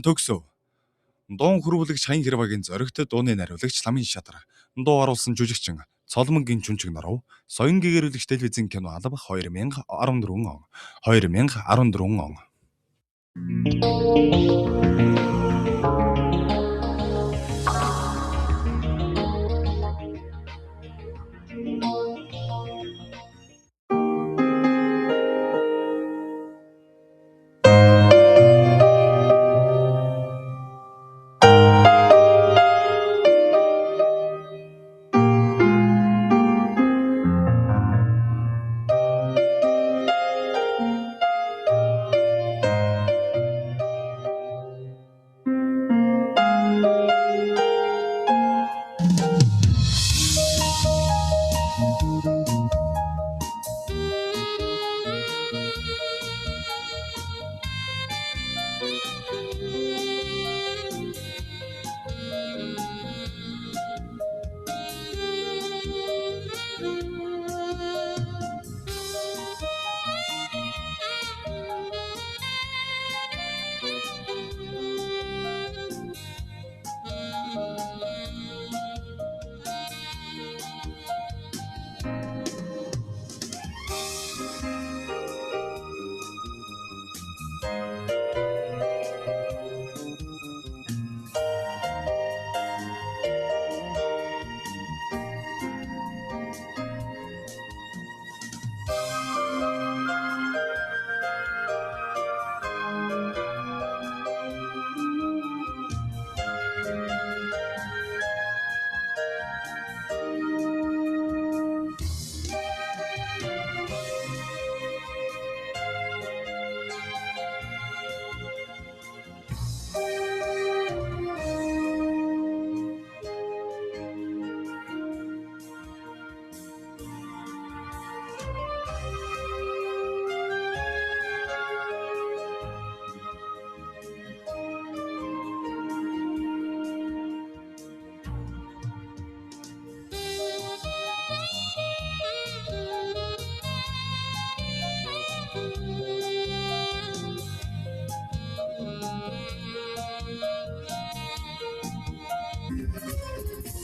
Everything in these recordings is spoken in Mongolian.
Төгсөв. Дуун хөрвүүлэгч Хаян Хэрвагийн зоригт, дууны найруулагч Ламын Шатар, дуу оруулсан жүжигчин Цолмонгийн Чүнчиг Норов, соён гэгэрүүлэгч телевизийн кино алба 2014 он. 2014 он.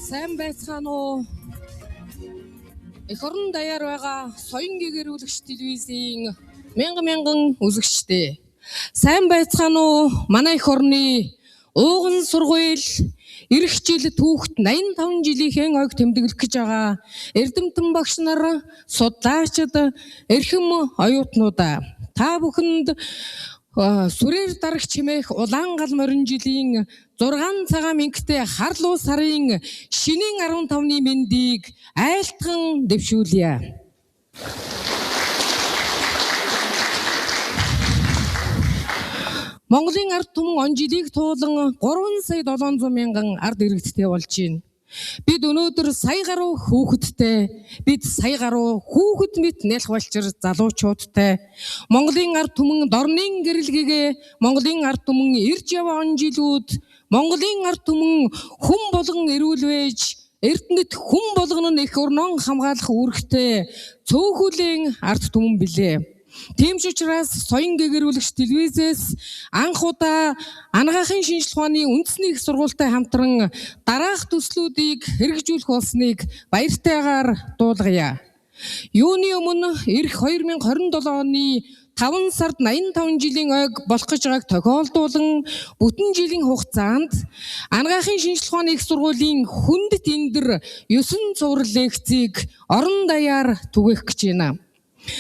Сайн байцгаана уу? Эх орон даяар байгаа соён гэгэрүүлэгч телевизийн мянган мянган үзэгчдээ. Сайн байцгаана уу? Манай эх орны ууган сургууль ирэх жил түүхт 85 жилийнхээ ойг тэмдэглэх гэж байгаа эрдэмтэн багш нар, судлаачид, эрхэм оюутнуудаа, та бүхэнд сүрээр дарагч хэмээх улаан гал морин жилийн 6 цагаан мингтэй харлуу сарын шинийн 15-ны мэндийг айлтган дэвшүүлье. Монголын ард түмэн он жилийг туулан 3 сая 700 мянган ард иргэдтэй болж байна. Бид өнөөдөр сая гаруй хүүхэдтэй, бид сая гаруй хүүхэд мэт нялх балчир залуучуудтай, Монголын ард түмэн дорнын гэрэлгэгээ, Монголын ард түмэн ирж яваа он жилүүд, Монголын ард түмэн хүн болгон эрүүл байж, Эрдэнэт хүн болгоно нь эх орноо хамгаалах үүрэгтэй цөөхүлийн ард түмэн билээ. Тийм ч учраас соён гэгэрүүлэгч телевизээс анх удаа анагаахын шинжлэх ухааны үндэсний их сургуультай хамтран дараах төслүүдийг хэрэгжүүлэх болсныг баяртайгаар дуулгая. Юуны өмнө ирэх 2027 оны 5 сард 85 жилийн ойг болох гэж байгааг тохиолдуулан бүтэн жилийн хугацаанд анагаахын шинжлэх ухааны их сургуулийн хүндэт эндэр 9 цуврал лекцийг орон даяар түгээх гэж байна.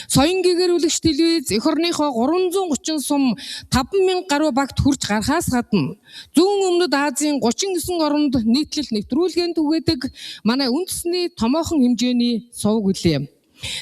Соён гэгэрүүлэгч телевиз эх орныхоо 330 сум 5000 гаруй багт хүрч гарахаас гадна зүүн өмнөд Азийн 39 оронд нийтлэл нэвтрүүлгээнд түгээдэг манай үндэсний томоохон хэмжээний сувг үлээ.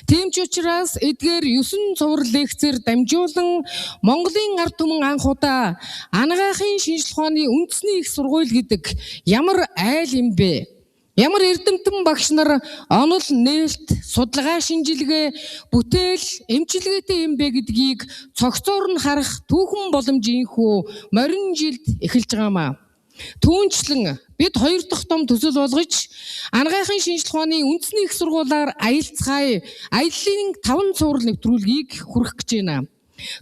Тийм ч учраас эдгээр 9 цуврал лекцээр дамжуулан Монголын ард түмэн анх удаа анагаахын шинжлэх ухааны үндэсний их сургууль гэдэг ямар айл юм бэ? Ямар эрдэмтэн багш нар онол нээлт, судалгаа шинжилгээ, бүтээл, эмчилгээтэй юм бэ гэдгийг цогцоор нь харах түүхэн боломжийнхүү морин жилд эхэлж байгаамаа. Түүнчлэн бид хоёр дахь том төсөл болгож Анагаахын шинжлэх ухааны үндэсний их сургуулиар аялцгаая аяллын 5 цуврал нэвтрүүлгийг хүргэх гэж байна.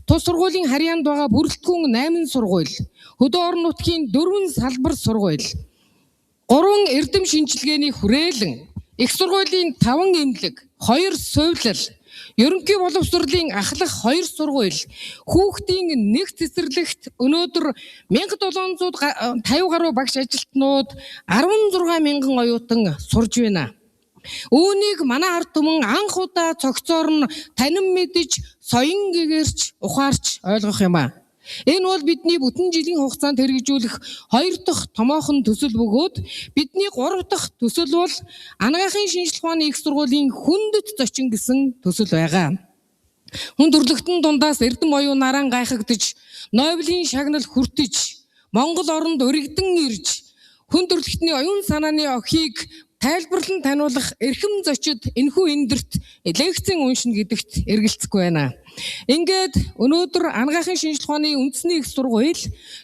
Тус сургуулийн харьяанд байгаа бүрэлдэхүүн 8 сургууль, хөдөө орон нутгийн 4 салбар сургууль, 3 эрдэм шинжилгээний хүрээлэн, их сургуулийн 5 эмнэлэг, 2 сувилал, ерөнхий боловсролын ахлах 2 сургууль, хүүхдийн нэг цэцэрлэгт өнөөдөр 1750 гаруй багш ажилтнууд 16 мянган оюутан сурж байна. Үүнийг манай ард түмэн анх удаа цогцоор нь танин мэдэж, соён гэгэрч, ухаарч ойлгох юм а. Энэ бол бидний бүтэн жилийн хугацаанд хэрэгжүүлэх хоёр дахь томоохон төсөл бөгөөд бидний гурав дахь төсөл бол Анагаахын шинжлэх ухааны их сургуулийн хүндэт зочин гэсэн төсөл байгаа. Хүн төрлөختөн дундаас эрдэм оюун наран гайхагдаж, Нобелийн шагнал хүртэж, Монгол оронд өргөдөн ирж, хүн төрлөختний оюун санааны охийг тайлбарлан таниулах эрхэм зочид энэхүү эндэрт лекцийн уншина гэдэгт эргэлзэхгүй байна. Ингээд өнөөдөр Анагаахын шинжлэх ухааны үндэсний их сургууль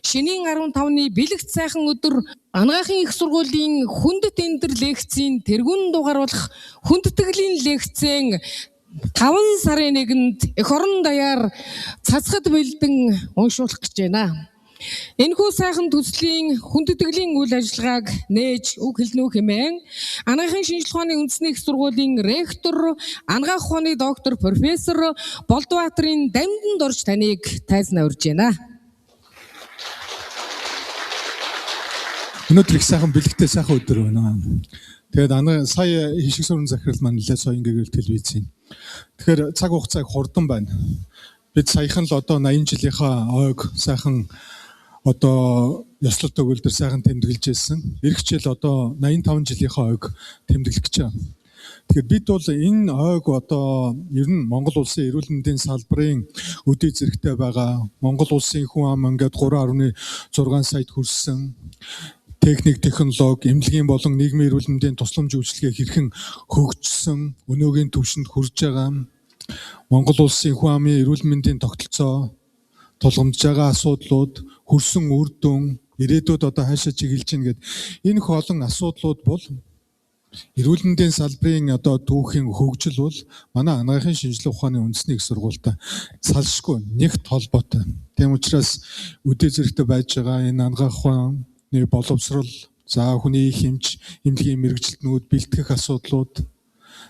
шинийн 15-ны бэлэгт сайхан өдөр Анагаахын их сургуулийн хүндэт эндэр лекцийн тэргүүн дугаар болох хүндэтгэлийн лекцэн 5 сарын 1-нд эх орон даяар цацхад бэлдэн уншуулах гэж байна. Энэхүү сайхан төслийн хүндэтгэлийн үйл ажиллагааг нээж үг хэлнэ үү хэмээн Анагаахын шинжлэх ухааны үндэсний их сургуулийн ректор, анагаах ухааны доктор, профессор Болдбаатарын дамданд орж таныг тайзнаа урьж байна. Өнөөдөр их сайхан бэлэгтэй сайхан өдөр байна. Тэгээд сая хишиг сүрэн захирал маань нэлээд соён гэрэл телевизийн. Тэгэхээр цаг хугацааг хурдан байна. Бид саяхан л одоо 80 жилийнхаа ойг сайхан одоо ёслол төгөлдөр сайхан тэмдэглэж байсан. Ирэх жил одоо 85 жилийнхаа ойг тэмдэглэх гэж байна. Тэгэхээр бид бол энэ ойг одоо ер нь Монгол улсын эрүүл мэндийн салбарын өдий зэрэгтэй байгаа. Монгол улсын хүн ам ингээд 3.6 саяд хүрсэн. Техник, технологи, эмнэлгийн болон нийгмийн эрүүл мэндийн тусламж үйлчилгээ хэрхэн хөгжсөн, өнөөгийн түвшинд хүрж байгаа. Монгол улсын хүн амын эрүүл мэндийн тогтолцоо тулгамдж байгаа асуудлууд, хөрсөн үр дүн, ирээдүйд одоо хаашаа чиглэж гин гэд энэ их олон асуудлууд бол эрүүл мэндийн салбарын одоо түүхийн хөгжил бол манай Анагаахын шинжлэх ухааны үндэсний их сургуультай салшгүй нэгт холбоотой. Тийм учраас өдөө зэрэгтэй байж байгаа энэ анагаах ухааны боловсрол, за хүний хэмж, эмнэлгийн мэргэжилтнүүд бэлтгэх асуудлууд,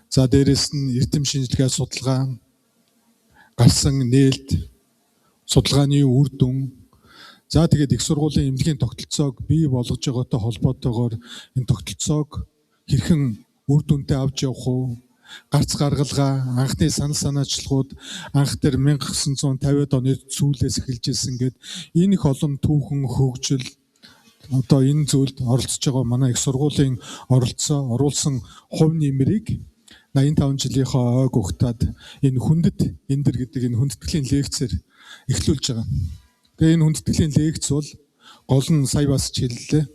за дээрэс нь эрдэм шинжилгээ судалгаа, гарсан нээлт, судалгааны үр дүн, за тэгээд их сургуулийн эмнэлгийн тогтолцоог бий болгож байгаатай холбоотойгоор энэ тогтолцоог хэрхэн үр дүнтэй авч явах уу, гарц гаргалгаа, анхны санал санаачлагууд анх тэр 1950-ад оны сүүлээс эхэлж исэн гэд энэ их олон түүхэн хөгжил одоо энэ зүйлд оролцож байгаа манай их сургуулийн оролцоо оруулсан хувь нэмрийг 85 жилийнхаа ойг угтаад энэ хүндэт эндэр гэдэг энэ хүндэтгэлийн лекцээр эхлүүлж байгаа. Тэгээ энэ хүндэтгэлийн лекц бол гол нь сая бас хэллээ.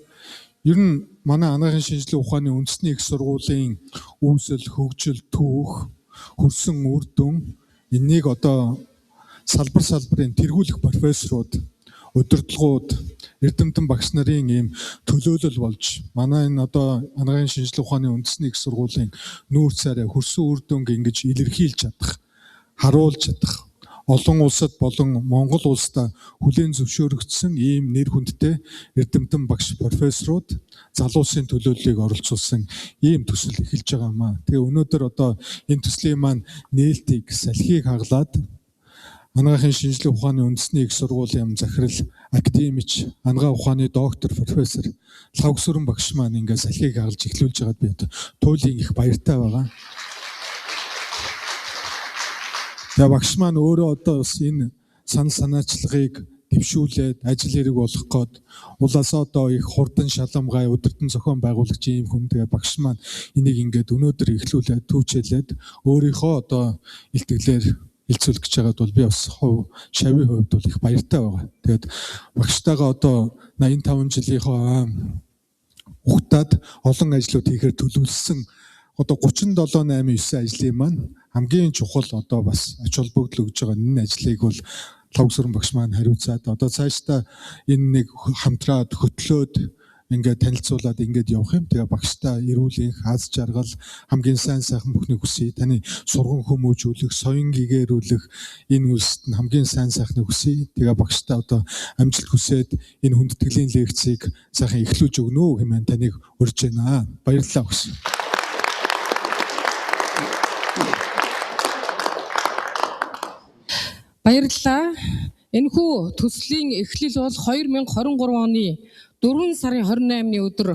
Ер нь манай Анагаахын шинжлэх ухааны үндэсний их сургуулийн үүсэл, хөгжил, түүх, хөрсөн үр дүн энийг одоо салбар салбарын тэргүүлэх профессорууд, удирдлагууд, эрдэмтэн багш нарын ийм төлөөлөл болж манай энэ одоо Анагаахын шинжлэх ухааны үндэсний их сургуулийн нүүр царай хөрсөн үр дүнг ингэж илэрхийлж чадах, харуулж чадах олон улсад болон Монгол улсад хүлээн зөвшөөрөгдсөн ийм нэр хүндтэй эрдэмтэн багш профессорууд залуусын төлөөллийг оролцуулсан ийм төсөл эхэлж байгаа юм аа. Тэгээ өнөөдөр одоо энэ төслийн маань нээлтийг салхийг хаглаад Анагаахын шинжлэх ухааны үндэсний их сургуулийн захирал, академич, анагаах ухааны доктор, профессор Лхагвсүрэн багш маань ингээд салхийг хагалж эхлүүлж байгаад би одоо туйлын их баяртай байгаа. Тэгээ багш маань өөрөө одоо бас энэ санал санаачлагыг дэвшүүлээд ажил хэрэг болох гээд улаас одоо их хурдан шаламгай удирдан зохион байгуулагч ийм хүн. Тэгээ багш маань энийг ингээд өнөөдөр эхлүүлээд түүчээлээд өөрийнхөө одоо илтгэлээр хилцүүлэх гэж байгаад бол би бас хувь шавийн хувьд бол их баяртай байгаа. Тэгээд багштайгаа одоо 85 жилийнхоо угтаад олон ажлууд хийхээр төлөвлөсөн одоо 37 8 9 ажлын маань хамгийн чухал одоо бас ач холбогдол өгж байгаа энэ ажлыг бол Лхагвсүрэн багш маань хариуцаад одоо цаашдаа энэ нэг хамтраад хөтлөөд ингээд танилцуулаад ингээд явах юм. Тэгээ багштай эрүүл энх, аз жаргал, хамгийн сайн сайхан бүхнийг хүсье. Таны сурган хүмүүжүүлэх, соён гэгээрүүлэх энэ үйлсэд нь хамгийн сайн сайхныг хүсье. Тэгээ багштай одоо амжилт хүсээд энэ хүндэтгэлийн лекцийг сайхан эхлүүлж өгнө үү хэмээн таныг урьж байна. Баярлалаа багш. Баярлалаа. Энэхүү төслийн эхлэл бол 2023 оны 4 сарын 28-ны өдөр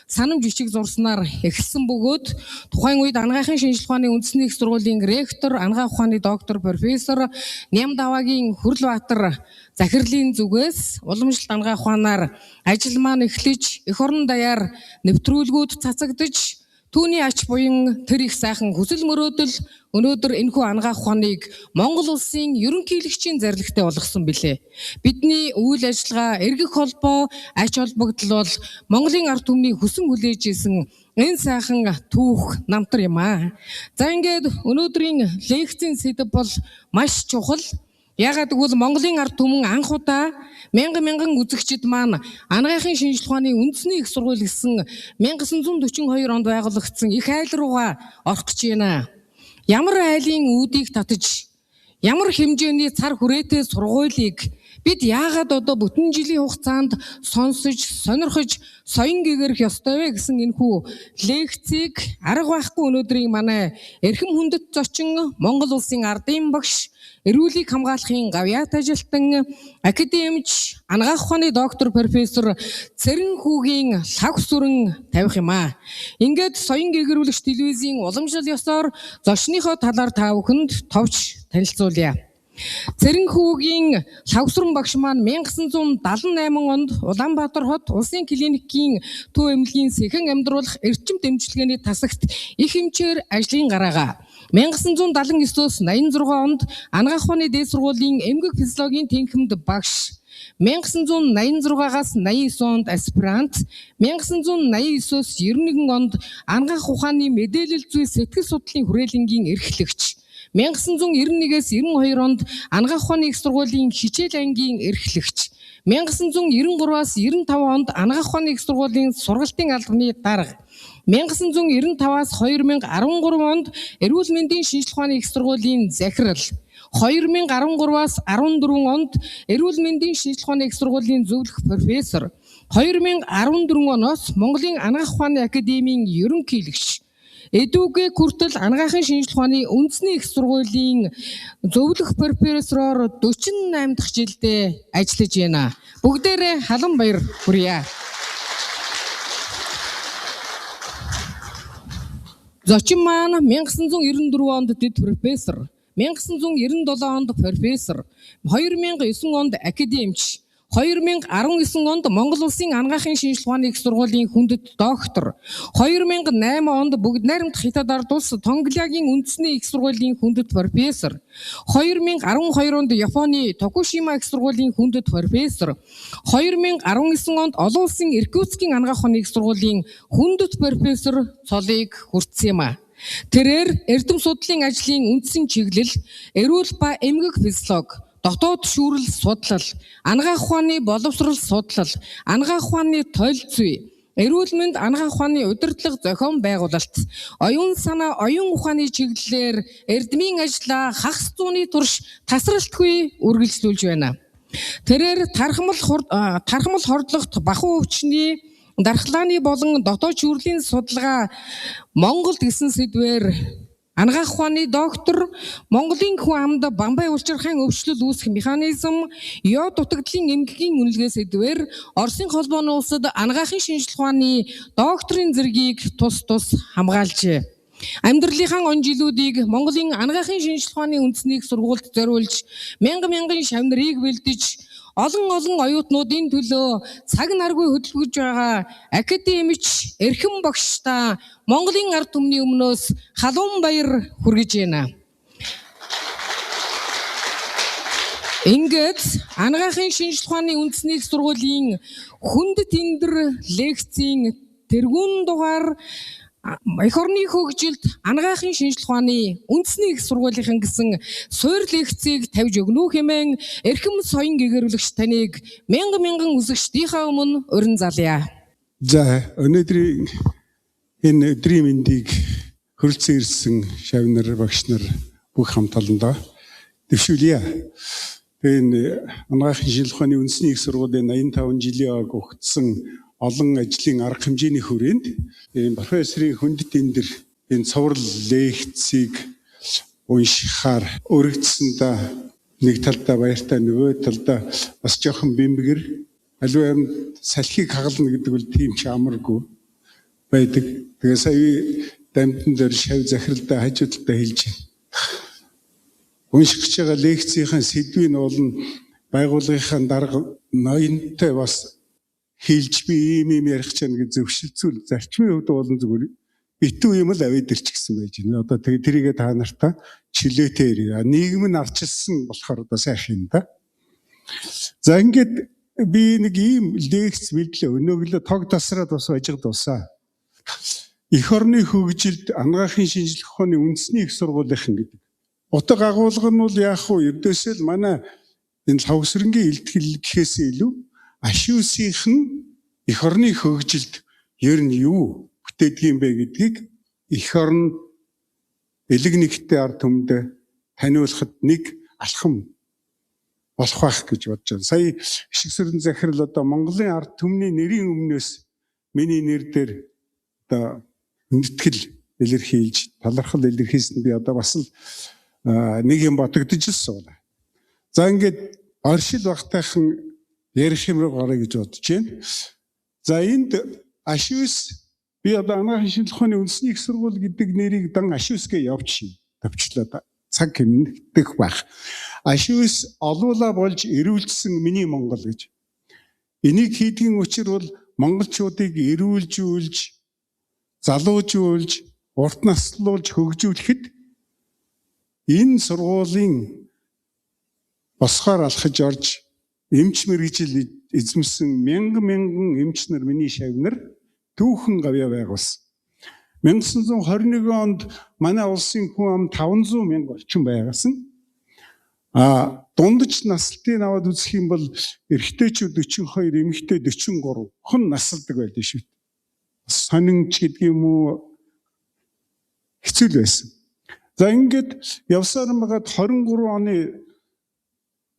санамж бичиг зурснаар эхэлсэн бөгөөд тухайн үед Анагаахын шинжлэх ухааны үндэсний их сургуулийн ректор, анагаах ухааны доктор, профессор Нямдавагийн Хүрлбаатар захирлын зүгээс уламжлалт анагаах ухаанаар ажил маань эхлэж, эх орон даяар нэвтрүүлгүүд цацагдаж, түүний ач буян тэр их сайхан хүсэл мөрөөдөл өнөөдөр энэхүү анагаах ухааныг Монгол улсын ерөнхийлөгчийн зорилготой болгосон билээ. Бидний үйл ажиллагаа, эргэх холбоо, ач холбогдол бол Монголын ард түмний хүсэн хүлээж исэн энэ сайхан түүх намтар юм аа. За ингээд өнөөдрийн лекцийн сэдэв бол маш чухал. Яагаад гэвэл Монголын ард түмэн анх удаа мянган мянган үзэгчид маань анагаахын шинжлэх ухааны үндэсний их сургууль гэсэн 1942 онд байгуулагдсан их айл руугаа орох гэж байна. Ямар айлын үүдийг татаж, ямар хэмжээний цар хүрээтэй сургуулийг бид яагаад одоо бүтэн жилийн хугацаанд сонсож, сонирхож, соён гэгэрэх ёстой вэ гэсэн энэхүү лекцийг арга байхгүй өнөөдрийн манай эрхэм хүндэт зочин Монгол улсын ардын багш, эрүүлийг хамгаалахын гавьяат ажилтан, академич, анагаах ухааны доктор, профессор Цэрэнхүүгийн Лхагвсүрэн тавих юм аа. Ингээд соён гэгэрүүлэгч телевизийн уламжлал ёсоор зочныхоо талаар та бүхэнд товч танилцуулъя. Цэрэнхүүгийн Лхагвсүрэн багш маань 1978 онд Улаанбаатар хот Улсын клиникийн төв эмнэлгийн сэхэн амьдруулах эрчим дэмжлэгээний тасагт их хэмжээр ажлын гараагаа 1979-өөс 86 онд анагаах ухааны дээд сургуулийн эмгэг физиологийн тэнхимд багш, 1986-аас 89 онд аспирант, 1989-өөс 91 онд анагаах ухааны мэдээлэл зүй сэтгэл судлалын хүрээлэнгийн эрхлэгч, 1991-ээс 92 онд анагаах ухааны их сургуулийн хичээл ангийн эрхлэгч, 1993-аас 95 онд анагаах ухааны их сургуулийн сургалтын албаны дарга, 1995-аас 2013 онд эрүүл мэндийн шинжлэх ухааны их сургуулийн захирал, 2013-аас 14 онд эрүүл мэндийн шинжлэх ухааны их сургуулийн зөвлөх профессор, 2014 оноос Монголын анагаах ухааны академийн ерөнхийлөгч, эдүүгээ хүртэл анагаахын шинжлэх ухааны үндэсний их сургуулийн зөвлөх профессороор 48 дахь жилдээ ажиллаж байна. Бүгдээрээ халан баяр хүрье. Зочин маань 1994 онд дэд профессор, 1997 онд профессор, 2009 онд академич, 2019 онд Монгол Улсын анагаахын шинжлэх ухааны их сургуулийн хүндэт доктор, 2008 онд бүгд найрамдах Хятад ард улс Тонглягийн үндэсний их сургуулийн хүндэт профессор, 2012 онд Японы Токушима их сургуулийн хүндэт профессор, 2019 онд олон улсын Иркутскийн анагаах ухааны их сургуулийн хүндэт профессор цолыг хүртсэн юм а. Тэрээр эрдэм судлалын ажлын үндсэн чиглэл эрүүл ба эмгэг физиологи, дотоод шүүрэл судлал, анагаах ухааны боловсрол судлал, анагаах ухааны толь зүй, эрүүл мэнд анагаах ухааны удирдлага зохион байгуулалт, оюун санаа, оюун ухааны чиглэлээр эрдмийн ажлаа хагас зууны турш тасралтгүй үргэлжлүүлж байна. Тэрээр тархмал хордлогот бахуу өвчний дархлааны болон дотоод шүүрлийн судалгаа Монголд гэсэн сэдвээр анагаах ухааны доктор, Монголын хүн амд бамбай улчирхайн өвчлөл үүсэх механизм, йод дутагдлын эмгэгийн үнэлгээ сэдвээр Оросын холбооны улсад анагаахын шинжлэх ухааны докторийн зэргийг тус тус хамгаалжээ. Амьдралынхаа он жилүүдийг Монголын анагаахын шинжлэх ухааны үндэсний их сургуульд зориулж мянган мянган шав нарыг бэлдэж, олон олон оюутнуудын төлөө цаг наргүй хөдөлгөж байгаа академич эрхэм багштай Монголын ард түмний өмнөөс халуун баяр хүргэж байна. Ингээд анагаахын шинжлэх ухааны үндэсний их сургуулийн хүндэт эндэр лекцийн тэргүүн дугаар Эх орны хөгжилд анагаахын шинжлэх ухааны үндэсний их сургуулийнхан гэсэн суурь лекцийг тавьж өгнө үү хэмээн эрхэм соён гэгээрүүлэгч таныг мянган мянган үзэгчдийнхээ өмнө урин залъя. За, өнөөдрийн энэ өдрийн мэндийг хүрэлцэн ирсэн шавь нар, багш нар бүх хамт олондоо дэвшүүлье. Тэгээ энэ анагаахын шинжлэх ухааны үндэсний их сургуулийн 85 жилийн ойг угтсан олон ажлын арга хэмжээний хүрээнд энэ профессорын хүндэт эндэр энэ цуврал лекцийг уншихаар өргөдсөндөө нэг талдаа баяртай, нөгөө талдаа бас жоохон бэмбэгэр, аливаа юм салхийг хагална гэдэг бол тийм ч амаргүй байдаг. Тэгээ сая дамтан дээр шав захиралдаа хажуу талдаа хэлж байна. Унших гэж байгаа лекцийн сэдвийн уул нь байгууллагынхаа дарга ноёнтой бас хэлж би ийм ийм ярих гэж байна гэж зөвшөлдсөл зарчмын хувьд болон зүгээр битүү юм л аваад ирчихсэн байж байна. Одоо тэгээ тэрийгэ та нартаа чөлөөтэй ирээ. Нийгэм нь арчилсан болохоор одоо сайхан юм да. За, ингээд би нэг ийм лекц бэлдлээ. Өнөөглөө тог тасраад бас ажиг дусаа. Эх орны хөгжилд анагаахын шинжлэх ухааны үндэсний их сургуулийнхан гэдэг. Утга агуулга нь бол яах вэ? Ердөөсөө л манай энэ лхагвсрэнгийн илтгэл гэхээс илүү АШҮС-ийнхэн эх орны хөгжилд ер нь юу бүтээдэг юм бэ гэдгийг эх орн элэг нэгтээ ард түмэндээ таниулахад нэг алхам болох байх гэж бодож байна. Сая Ишиг сүрэн захирал одоо Монголын ард түмний нэрийн өмнөөс миний нэр дээр одоо хүндэтгэл илэрхийлж, талархал илэрхийлсэн, би одоо бас л нэг юм бодогдож л суулаа. За, ингээд оршил багтайхан ярих юм руу гаръя гэж бодож байна. За, энд АШҮС, би одоо анагаахын шинжлэх ухааны үндэсний их сургууль гэдэг нэрийг дан АШҮС-гээ явчих. Товчлоо цаг хэмнэх байх. АШҮС олуула болж эрүүлжсэн миний Монгол гэж. Энийг хийдгийн учир бол монголчуудыг эрүүлжүүлж, залуужуулж, урт наслуулж хөгжүүлэхэд энэ сургуулийн босгоор алхаж орж эмч мэргэжил эзэмсэн мянган мянган эмч нар, миний шавь нар түүхэн гавьяа байгуулсан. 1921 онд манай улсын хүн ам 500 мянга орчим байгаасан. А дундаж наслтыг аваад үзэх юм бол эрэгтэйчүүд 42, эмэгтэй 43 хон насалдаг байлаа шүү дээ. Сонинч гэдэг юм уу, хэцүү л байсан. За, ингээд явсаар байгаад 23 оны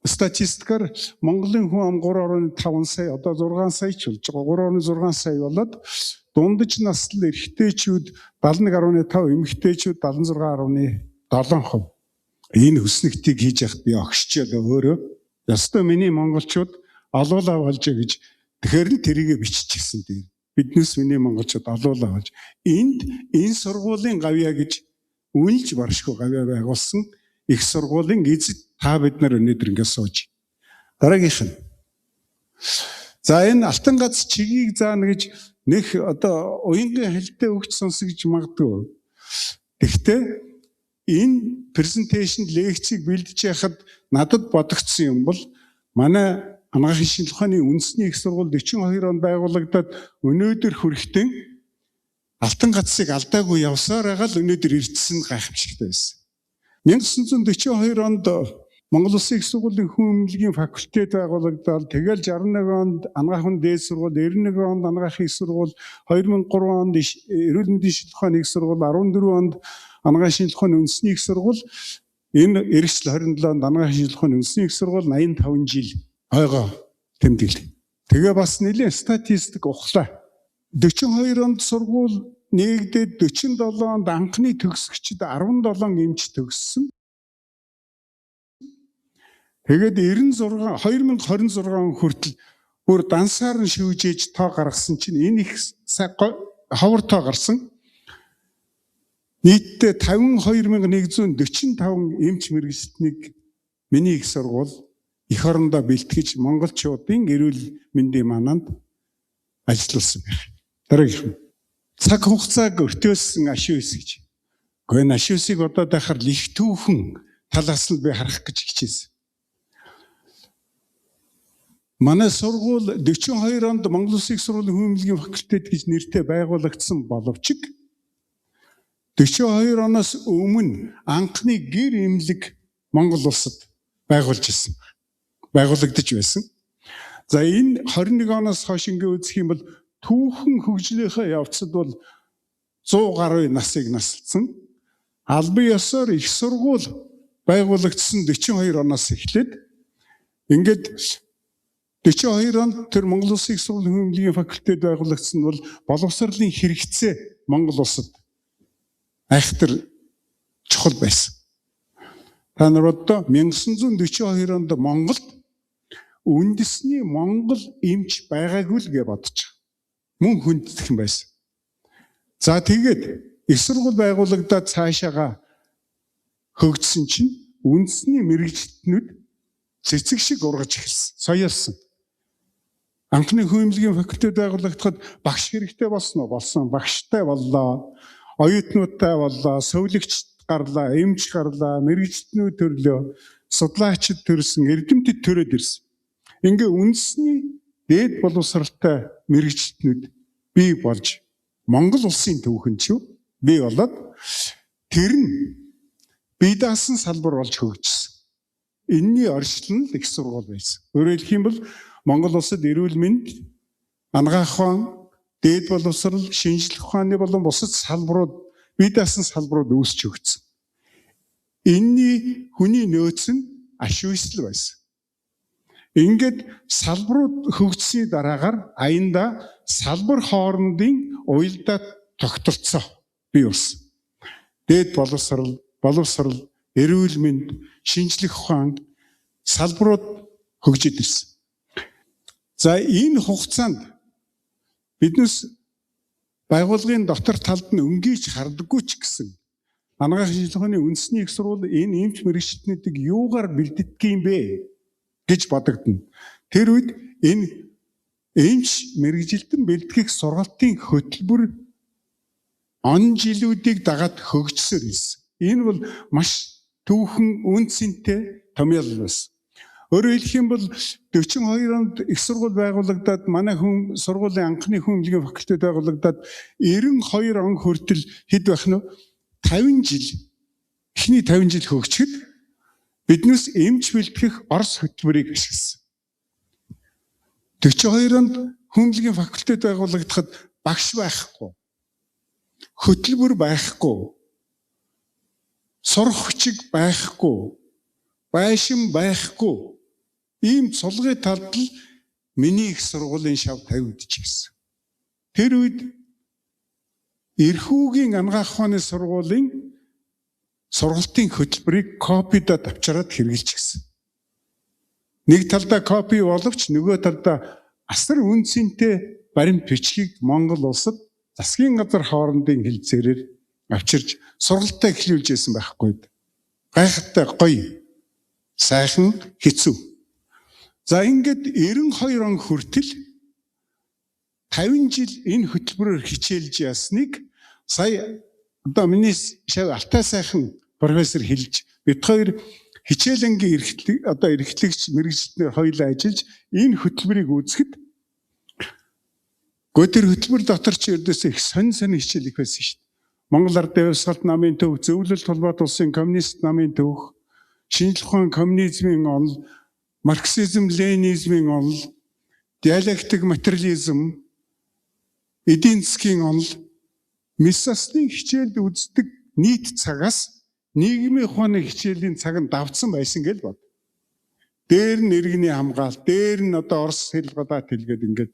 статистикаар Монголын хүн ам 3.5 сая, одоо 6 сая ч болж байгаа. 3.6 сая болоод дундаж наслал эрэгтэйчүүд 71.5, эмэгтэйчүүд 76.7%. Энэ хүснэгтийг хийж яхад би огшчоо өөрөө. Ёстой миний монголчууд олуулаа болж гэж тэгэхээр л тэрийгэ биччихсэн дээ. Биднээс миний монголчууд олуулаа болж энд энэ сургуулийн гавьяа гэж үнэлж баршгүй гавьяа байгуулсан их сургуулийн эзэд та бид нар өнөөдөр ингэ сууж. Дараагийнх нь. За, энэ алтан гац чигийг заана гэж нэх одоо уянгийн хэлтэй өгч сонсогч магадгүй. Тэгвэл энэ презентацийн лекцийг бэлдэж яхад надад бодогдсон юм бол манай анагаахын шинжлэх ухааны үндэсний их сургууль 42 онд байгуулагдаад өнөөдөр хүрэхтэн алтан гацыг алдаагүй явсаар байгаа л өнөөдөр ирдсэн гайхамшигтай байсан. 1942 онд Монгол Улсын их сургуулийн хүн эмнэлгийн факультет байгуулагдаад, тэгэл 61 онд анагаахын дээд сургууль, 91 онд анагаахын их сургууль, 2003 онд эрүүл мэндийн шинжлэх ухааны их сургууль, 14 онд анагаахын шинжлэх ухааны үндэсний их сургууль, энэ эргэжил 27 онд анагаахын шинжлэх ухааны үндэсний их сургууль 85 жил ойгоо тэмдэглэв. Тэгээ бас нэлээд статистик ухлаа. 42 онд сургууль нээгдээд 47 онд анхны төгсөгчд 17 эмч төгссөн. Тэгээд 96 2026 он хүртэл бүр дансаар нь шүүжээж тоо гаргасан чинь энэ их ховор тоо гарсан. Нийтдээ 52145 эмч мэргэжилтнийг миний их сургууль эх орондоо бэлтгэж монголчуудын эрүүл мэндийн манаанд ажиллуулсан байх. Дараагийнх нь. Цаг хугацааг өртөөсөн АШҮС гэж. Гэхдээ энэ АШҮС-ийг бодоод байхаар их түүхэн талаас нь би харах гэж хичээсэн. Манай сургууль 42 онд Монгол Улсын их сургуулийн хүн эмнэлгийн факультет гэж нэртэй байгуулагдсан боловч 42 оноос өмнө анхны гэр эмнэлэг Монгол улсад байгуулж ирсэн. Байгуулагдаж байсан. За энэ 21 оноос хойш ингээ үзэх юм бол түүхэн хөгжлийнхээ явцад бол 100 гаруй насыг насалсан. Албан ёсоор их сургууль байгуулагдсан 42 оноос эхлээд ингээд 42 онд тэр Монгол Улсын их сургуулийн хүмүүнлэгийн факультет байгуулагдсан нь бол боловсролын хэрэгцээ Монгол улсад айхтар чухал байсан. Та нар одоо 1942 онд Монголд үндэсний Монгол эмч байгаагүй л гэж бодож байгаа. Мөн хүндэтгэн байсан. За тэгээд их сургууль байгуулагдаад цаашаага хөгжсөн чинь үндэсний мэргэжилтнүүд цэцэг шиг ургаж эхэлсэн. Соёолсон. Анхны хүмүүнлэгийн факультет байгуулагдахад багш хэрэгтэй болсон уу? Болсон. Багштай боллоо. Оюутнуудтай боллоо. Совилогч гарлаа, эмч гарлаа, мэргэжилтнүүд төрлөө, судлаачид төрсөн, эрдэмтэд төрөөд ирсэн. Ингээ үндэсний дээд боловсралтай мэргэжилтнүүд бий болж Монгол улсын түүхэн ч юу бий болоод тэр нь бие даасан салбар болж хөгжсөн. Энийний оршил нь л их сургууль байсан. Өөрөөр хэлэх юм бол Монгол улсад эрүүл мэнд, анагаах ухаан, дээд боловсрал, шинжлэх ухааны болон бусад салбарууд бие даасан салбарууд үүсч хөгжсөн. Энийний хүний нөөц нь аш үйсэл байсан. Ингээд салбарууд хөгжсөний дараагаар аяндаа салбар хоорондын уялдаа тогтолцоо бий болсон. Дээд боловсрал, эрүүл мэнд, шинжлэх ухаан салбарууд хөгжиж ирсэн. За энэ хугацаанд биднес байгууллагын дотор талд нь өнгийч хардаггүй ч гэсэн анагаах шинжлэх ухааны үндэсний их сургууль энэ эмч мэргэжилтнүүдийг юугаар бэлддэг юм бэ гэж бодогдно. Тэр үед энэ эмч мэргэжилтэн бэлтгэх сургалтын хөтөлбөр он жилүүдийг дагаад хөгжсөр ирсэн. Энэ бол маш түүхэн үн цэнтэй томьёолол байсан. Өөрөөр хэлэх юм бол 42 онд их сургууль байгуулагдаад манай хүн сургуулийн анхны хүмүүнлэгийн факультет байгуулагдаад 92 он хүртэл хэд байх нь 50 жил эхний 50 жил хөгжихэд биднээс эмч бэлтгэх Орос хөтөлбөрийг ашигласан. 42 онд хүмүүнлэгийн факультет байгуулагдахад багш байхгүй, хөтөлбөр байхгүй, сурах хүчиг байхгүй, байшин байхгүй. Ийм цулгын талд л миний их сургуулийн шав тавигдчихсэн. Тэр үед Эрхүүгийн анагаах ухааны сургуулийн сургалтын хөтөлбөрийг копидод авчираад хэрэгжилчихсэн. Нэг талдаа копи боловч нөгөө талдаа асар үн цэнтэй баримт бичгийг Монгол улсад засгийн газар хоорондын хэлцээрээр авчирч сургалтаа эхлүүлж байсан байхгүй. Гайхалтай гоё, сайхан, хэцүү. За ингээд 92 он хүртэл 50 жил энэ хөтөлбөрөөр хичээлж ясныг сая одоо миний шав Алтай сайхан профессор хэлж бид хоёр хичээлэнгийн эрхлэг одоо эрхлэгч мэргэжилтнэр хоёулаа ажиллаж энэ хөтөлбөрийг үзэхэд тэр хөтөлбөр дотор чи ердөөсөө их сонь сонь хичээл их байсан шүү дээ. Монгол Ардын Хувьсгалт намын төв, Зөвлөлт холбоот улсын коммунист намын төв, шинжлэх ухаан коммунизмын онол, марксизм, ленинизмын онол, диалектик материализм, эдийн засгийн онол, Мисасны хичээлд үздэг нийт цагаас нийгмийн ухааны хичээлийн цаг нь давтсан байсан гэж бод. Дээр нь иргэний хамгаалт, дээр нь одоо Орос хэл гадаад хэлгээд ингээд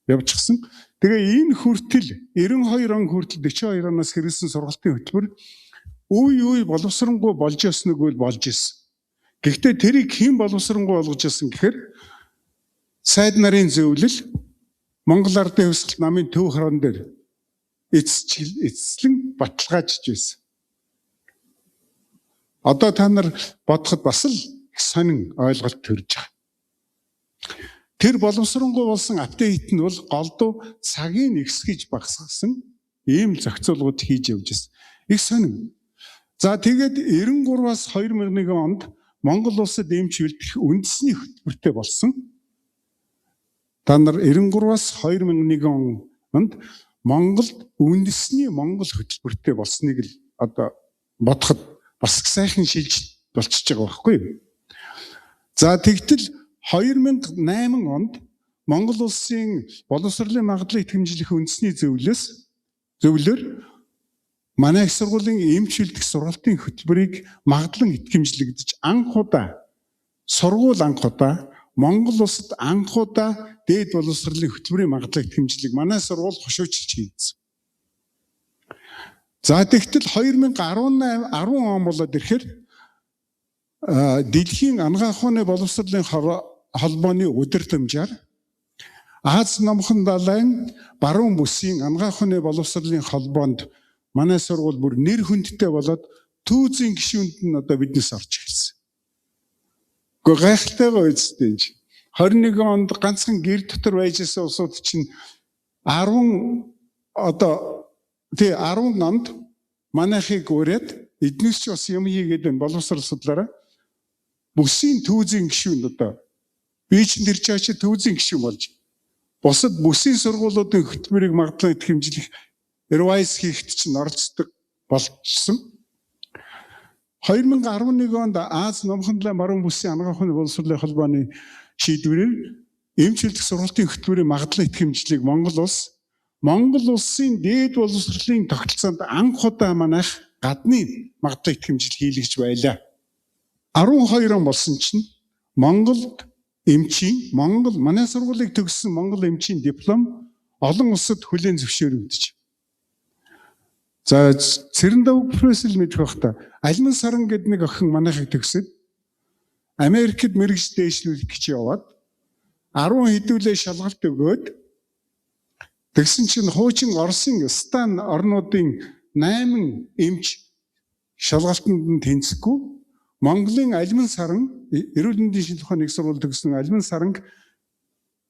явчихсан. Тэгээ энэ хүртэл 92 он хүртэл 42 оноос хэрэгсэн сургалтын хөтөлбөр үе үе боловсронгуй болж яснаг үл болж исэн. Гэхдээ тэрийг хэн боловсронгуй болгож исэн гэхээр сайд нарын зөвлөл Монгол Ардын Хувьсгалт намын төв хорон дээр эцэслэн баталгаажж байсан. Одоо та нар бодоход бас л их сонин ойлголт төрж байгаа. Тэр боловсронгуй болсон апдейт нь бол голдуу цагийг нэгсгэж багасгасан ийм зохицуулгууд хийж явж байсан. Их сонин. За тэгээд 93-аас 2001 онд Монгол улсад эмч бэлтгэх үндэсний хөтөлбөртэй болсон. Та нар 93-аас 2001 онд Монголд үндэсний Монгол хөтөлбөртэй болсныг л одоо бодоход бас сайхан шилжилт болчихж байгаа байхгүй юу? За тэгтэл 2008 онд Монгол улсын боловсролын магадлал итгэмжлэх үндэсний зөвлөлөөр манай их сургуулийн эмч бэлдэх сургалтын хөтөлбөрийг магадлан итгэмжлэгдэж анх удаа сургууль анх удаа Монгол улсад анх удаа дээд боловсролын хөтөлбөрийн магадлал итгэмжлэг манай сургууль хошуучилж хийгдсэн. За тэгтэл 2018 10 он болоод ирэхээр дэлхийн анагаах ухааны боловсролын холбооны удирдамжаар Аз номхон далайн баруун бүсийн анагаах ухааны боловсролын холбоонд манай сургууль бүр нэр хүндтэй болоод түүзийн гишүүнд нь одоо биднээс орж эхэлсэн. Гэхдээ гайхалтайгаа үсттэй энэ чинь. 21 онд ганцхан гэр дотор байж исэн улсууд чинь 10 одоо тий 10 онд манайхыг ураад эднээс ч бас юм хийгээд байна боловсрол судлаараа бүсийн түүзийн гишүүнд одоо би чинь тэр чааш түүзийн гишүүн болж бусад бүсийн сургуулиудын хөтөлбөрийг магадлан итгэмжлэх revise хийхэд чинь оролцдог болчихсон. 2011 онд Аз номхон далайн баруун бүсийн анагаах ухааны боловсролын холбооны шийдвэрээр эмч бэлдэх сургалтын хөтөлбөрийн магадлан итгэмжлэлийг Монгол улсын дээд боловсролын тогтолцоонд анх удаа манайх гадны магадлан итгэмжлэл хийлгэж байлаа. 12 он болсон чинь Монголд эмчийн Монгол манай сургуулийг төгссөн Монгол эмчийн диплом олон улсад хүлээн зөвшөөрөгдөж. За Цэрэндав профессор мэдэх бах та. Алман саран гэдэг нэг охин манайхыг төгсөд Америкт мэрэгж дээшлүүлэх гэж яваад 10 хэдүүлээ шалгалт өгөөд тэгсэн чинь хуучин Оросын стан орнуудын 8 эмч шалгалтанд нь тэнцэхгүй Монголын Алман саран эрүүл мэндийн шинжилгээ ухааны их сургууль төгссөн Алман саранг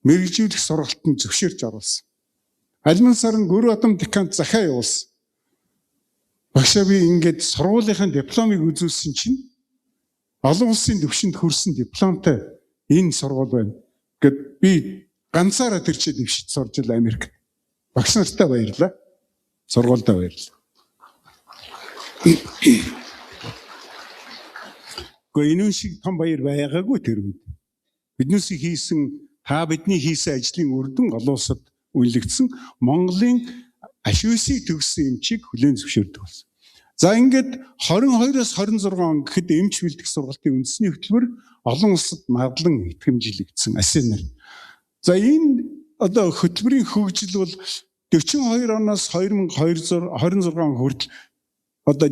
мэргэжүүлэх сургалтанд зөвшөөрч оруулсан. Алман саран Гүрү Атам декант захиа явуулсан. Багшаа би ингээд сургуулийнхаа дипломыг үзүүлсэн чинь олон улсын түвшинд хүрсэн дипломтой энэ сургууль байна гэд би ганцаараа тэр чинь дэвшиж сурж л Америкт. Багш нартай баярлалаа. Сургуультай баярлалаа. Гэхдээ энэ шиг том баяр байгаагүй тэр үед. Биднээс хийсэн та бидний хийсэн ажлын үр дүн олон улсад үнэлэгдсэн Монголын ашиусыг төгссөн эмчийг хүлээн зөвшөөрдөг болсон. За ингээд 22-оос 26 он гэхэд эмч бэлдэх сургалтын үндэсний хөтөлбөр олон улсад магадлан итгэмжлэгдсэн асинаар. За энэ одоо хөтөлбөрийн хөгжил бол 42 оноос 2026 он хүртэл одоо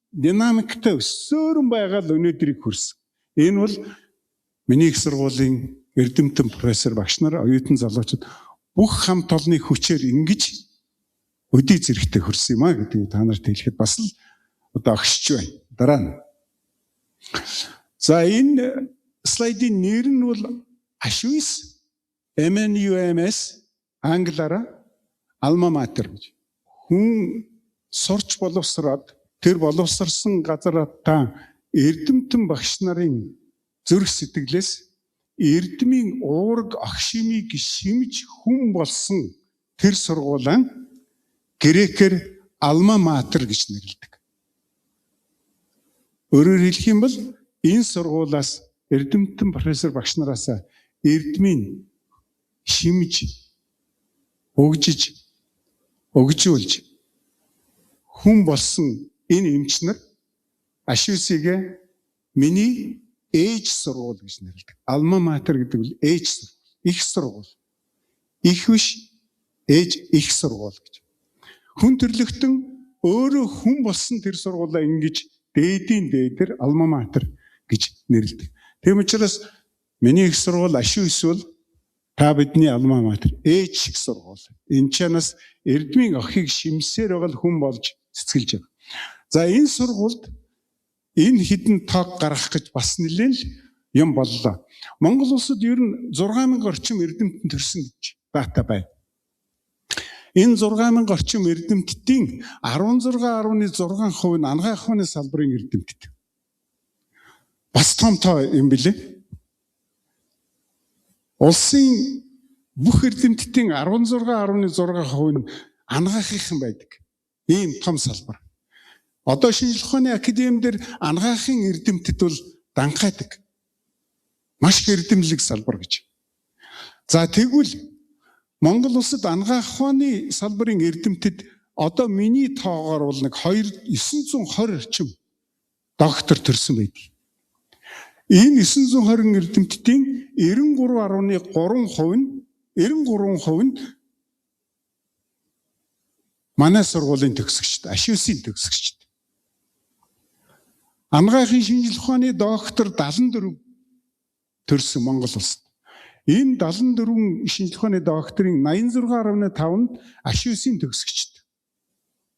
динамиктай өссөөрөн байгаа л өнөөдрийг хүрсэн. Энэ бол миний их сургуулийн эрдэмтэн профессор багш нар, оюутан залуучууд бүх хамт олонны хүчээр ингэж өдий зэрэгтэй хөрсөн юм а гэдгийг та нарт хэлэхэд бас л одоо огшиж байна. Дараа нь. За энэ слайдын нэр нь бол Ашвис MNUMS англиараа Alma Mater гэж. Хүн сурч боловсроод тэр боловсрсон газаратаа эрдэмтэн багш нарын зүрх сэтгэлээс эрдмийн уураг огшимыг шимж хүн болсон тэр сургуулаа грекээр Alma Mater гэж нэрлэдэг. Өөрөөр хэлэх юм бол энэ сургуулиас эрдэмтэн профессор багш нараас эрдмийн шимж өгжиж өгжүүлж хүн болсон энэ эмч нар Ашиусыг миний ээж сургууль гэж нэрлэдэг. Alma Mater гэдэг бол ээж сургууль, их сургууль. Их биш ээж их сургууль гэж. Хүн төрлөختөн өөрөө хүн болсон тэр сургуулаа ингэж дээдийн дээдэр Alma Mater гэж нэрлэдэг. Тийм учраас миний их сургууль Ашиус бол та бидний Alma Mater ээж шиг сургууль. Энэ чанаас эрдмийн охийг шимсээр байгаа л хүн болж цэцгэлж байгаа. За энэ сургуульд энэ хідэн тоог гаргах гэж бас нэлээн л юм боллоо. Монгол улсад ер нь 6000 орчим эрдэмтэн төрсөн гэж дата байна. Энэ 6000 орчим эрдэмтдийн 16.6% нь анагаах ухааны салбарын эрдэмтэд. Бас том тоо юм билээ. Улсын бүх эрдэмтдийн 16.6% нь анагаахынхан байдаг. Ийм том салбар. Одоо шинжлэх ухааны академи дээр анагаахын эрдэмтэд бол данхайдаг. Маш их эрдэмлэг салбар гэж. За тэгвэл Монгол улсад анагаах ухааны салбарын эрдэмтэд одоо миний тоогоор бол нэг 920 орчим доктор төрсөн байдаг. Энэ 920 эрдэмтдийн 93.3% нь 93% нь манай сургуулийн төгсөгчд, Ашиусын төгсөгчд. Анагаахын шинжлэх ухааны доктор 74 төрсөн Монгол улсад. Энэ 74 шинжлэх ухааны докторын 86.5 нь Ашиусын төгсөгчд.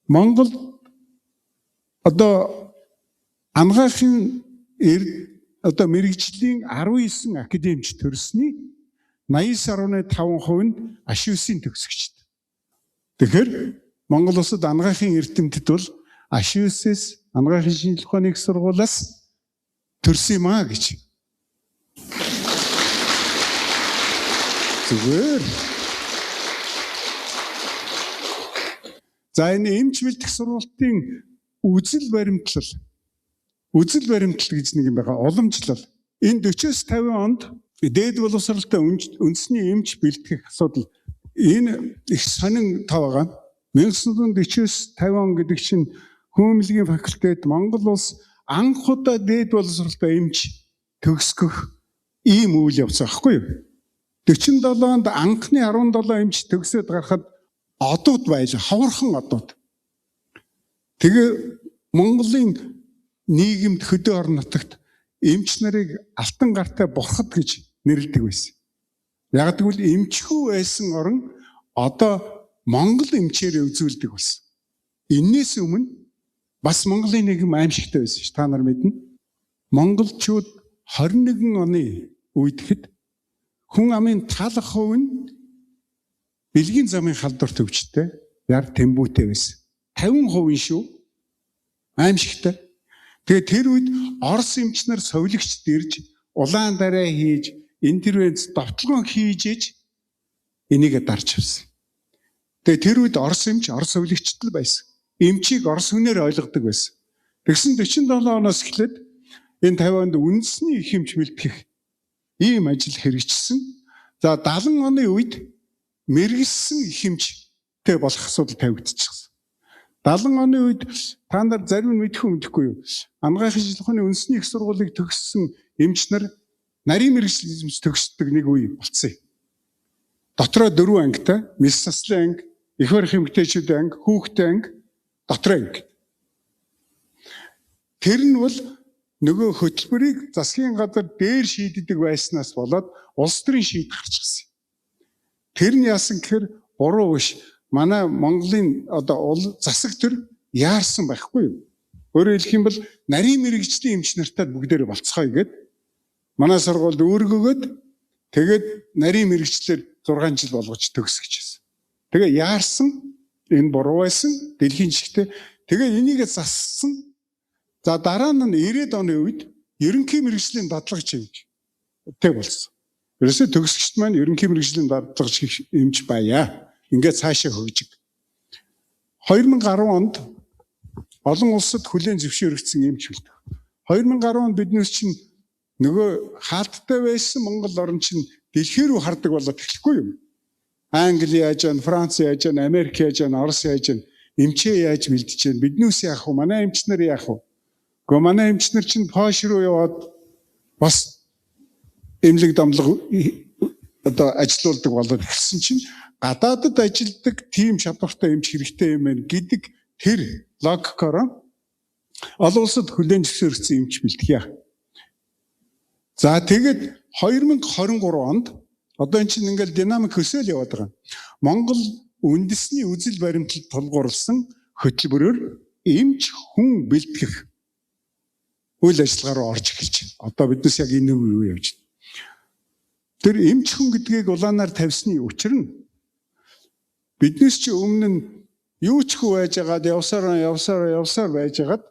Монгол одоо анагаахын одоо мэргэжлийн 19 академич төрсний 89.5% нь Ашиусын төгсөгчд. Тэгэхээр Монгол улсад анагаахын эрдэмтэд бол Ашиусээс анагаахын шинжлэх ухааны их сургуулиас төрсөн юм аа гэж. Зүгээр. За энэ эмч бэлтгэх сургалтын үзэл баримтлал. Үзэл баримтлал гэж нэг юм байгаа. Уламжлал. Энэ 40-с 50 онд дээд боловсралтай үндэсний эмч бэлтгэх асуудал энэ их сонин тав байгаа. 1940-с 50 он гэдэг чинь хүмүүмлэгийн факультет Монгол улс анх удаа дээд боловсралтай эмч төгсгөх ийм үйл явц байхгүй юу? 47 онд анхны 17 эмч төгсөөд гарахад одууд байлаа, ховорхон одууд. Тэгээ Монголын нийгэмд хөдөө орон нутагт эмч нарыг алтан гартай бурхад гэж нэрлэдэг байсан. Яг гэвэл эмчхүү байсан орон одоо Монгол эмчээр үзүүлдэг болсон. Эннээс өмнө бас Монголын нийгэм аимшигтай байсан ш. Та нар мэднэ. Монголчууд 21 оны үедэхэд хүн амын талх хувь нь бэлгийн замын халдвар төвчтэй, яр тэмбүүтэй байсан. 50% шүү. Аимшигтай. Тэгээ тэр үед Орос эмч нар совилогчд ирж улаан дараа хийж интервенц довтлогон хийж иж энийг дарж авсан. Тэгээ тэр үед Орос эмч Орос совилогчд л байсан. Эмчийг Орос хүнээр ойлгодог байсан. Тэгсэн 47 оноос эхлээд энэ 50 онд үндэсний их эмч бэлтгэх ийм ажил хэрэгжсэн. За 70 оны үед мэргэссэн их эмчтэй болох асуудал тавигдчихсан. 70 оны үед та нар зарим нь мэдэх үү мэдэхгүй юу? Анагаахын шинжлэх ухааны үндэсний их сургуулийг төгссөн эмч нар нарийн мэргэжлийн эмч төгсдөг нэг үе болцсон юм. Дотроо 4 ангитай, мэс заслын анги, эх барих эмэгтэйчүүдийн анги, хүүхдийн анги, дотроо анги. Тэр нь бол нөгөө хөтөлбөрийг засгийн газар дээр шийддэг байснаас болоод улс төрийн шийдэх гарчихсан. Тэр нь яасан гэхээр буруу биш. Манай Монголын одоо засаг төр яарсан байхгүй юу? Өөрөөр хэлэх юм бол нарийн мэргэжлийн эмч нартай бүгдээрээ болцгоё гэд манай сургуульд үүргөгөөд тэгээд нарийн мэргэжлэр 6 жил болгож төгсгөж байсан. Тэгээ яарсан, энэ буруу байсан, дэлхийн жишгтэй. Тэгээ энийг зассан. За дараа нь 90-ад оны үед ерөнхий мэргэжлийн дадлагч эмч тэг болсон. Ерөөсөө төгсгчд маань ерөнхий мэргэжлийн дадлагч эмч байя. Ингээд цаашаа хөгжиг. 2010 онд олон улсад хүлээн зөвшөөрөгдсөн эмч бэлтгэв. 2010 онд биднээс чинь нөгөө хаалттай байсан Монгол орн чинь дэлхий рүү хардаг болоод эхлэхгүй юу? Англи яаж байна, Франц яаж байна, Америк яаж байна, Орос яаж байна, эмчээ яаж бэлдэж байна, биднээс яах вэ, манай эмч нар яах вэ? Гэхдээ манай эмч нар чинь Польш руу яваад бас эмнэлэг дамлага одоо ажилуулдаг болоод эхэлсэн чинь гадаадад ажилдаг тийм чадвартай эмч хэрэгтэй юм байна гэдэг тэр логикоор олон улсад хүлээн зөвшөөрөгдсөн эмч бэлтгэе. За тэгээд 2023 онд одоо эн чинь ингээл динамик өсөөл яваад байгаа. Монгол үндэсний үзэл баримтлалд тулгуурласан хөтөлбөрөөр эмч хүн бэлтгэх үйл ажиллагаа руу орж эхэлж байна. Одоо биднес яг энэ үе явж байна. Тэр эмч хүн гэдгийг улаанаар тавьсны учир нь биднес чи өмнө нь юу ч хүү байжгаад явсаар байжгаад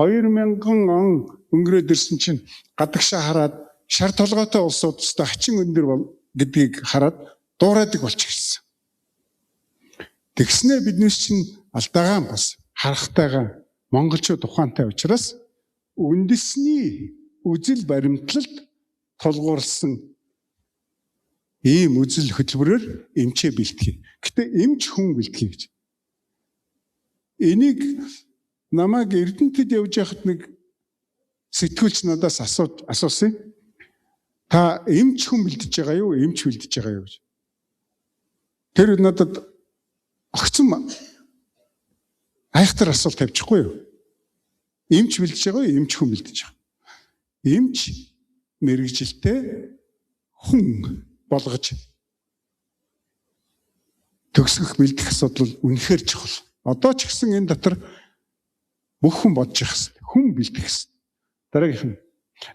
2000 он өнгөрөөд ирсэн чинь гадагшаа хараад шар толгойтой улсууд өстө хачин өндөр бол гэдгийг хараад дуурайдаг болчихсон. Тэгснээ биднес чинь алдаагаа бас харахтайгаа Монголчууд ухаантай учраас үндэсний үзэл баримтлалд тулгуурласан ийм үзэл хөтөлбөрөөр эмчээ бэлтгэе. Гэтэ эмч хүн бэлтгэе гэж. Энийг намайг Эрдэнэтэд явж байхад нэг сэтгүүлч надаас асуусан. Та эмч хүн бэлдэж байгаа юу, эмч бэлдэж байгаа юу гэж. Тэр надад огцом айхтар асуулт тавьчихгүй юу? Эмч бэлдэж байгаа юу, эмч хүн бэлдэж байгаа. Эмч мэргэжилтэй хүн болгож төгсгөх бэлдэх асуудал үнэхээр чухал. Одоо ч гэсэн энэ дотор бүх хүн бодож явах хэрэгтэй. Хүн бэлдэх хэрэгтэй. Дараагийнх нь.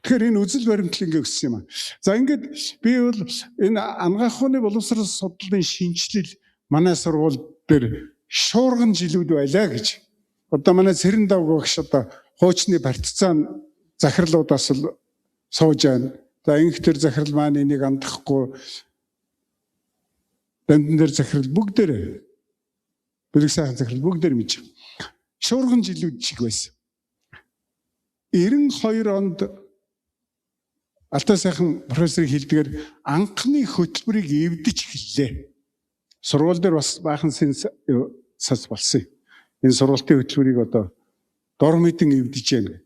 Тэгэхээр энэ үзэл баримтлал ингээ өссөн юм аа. За ингээд би бол энэ анагаах ухааны боловсрол судлалын шинэчлэл манай сургууль дээр шуурган жилүүд байлаа гэж. Одоо манай Цэрэндав багш одоо хуучны партизан захирлуудаас л сууж байна. За инх төр захирал маань энийг андахгүй, дамдан дээр захирал бүгдээр бэлэг сайхан захирал бүгдээр мэдж. Шуурган жилүүд шиг байсан. 92 онд Алтай сайхан профессорын хэлдгээр анхны хөтөлбөрийг эвдэж эхэллээ. Сургууль дээр бас баахан сас болсон. Энэ сургалтын хөтөлбөрийг одоо дор мэдэн эвдэж яана.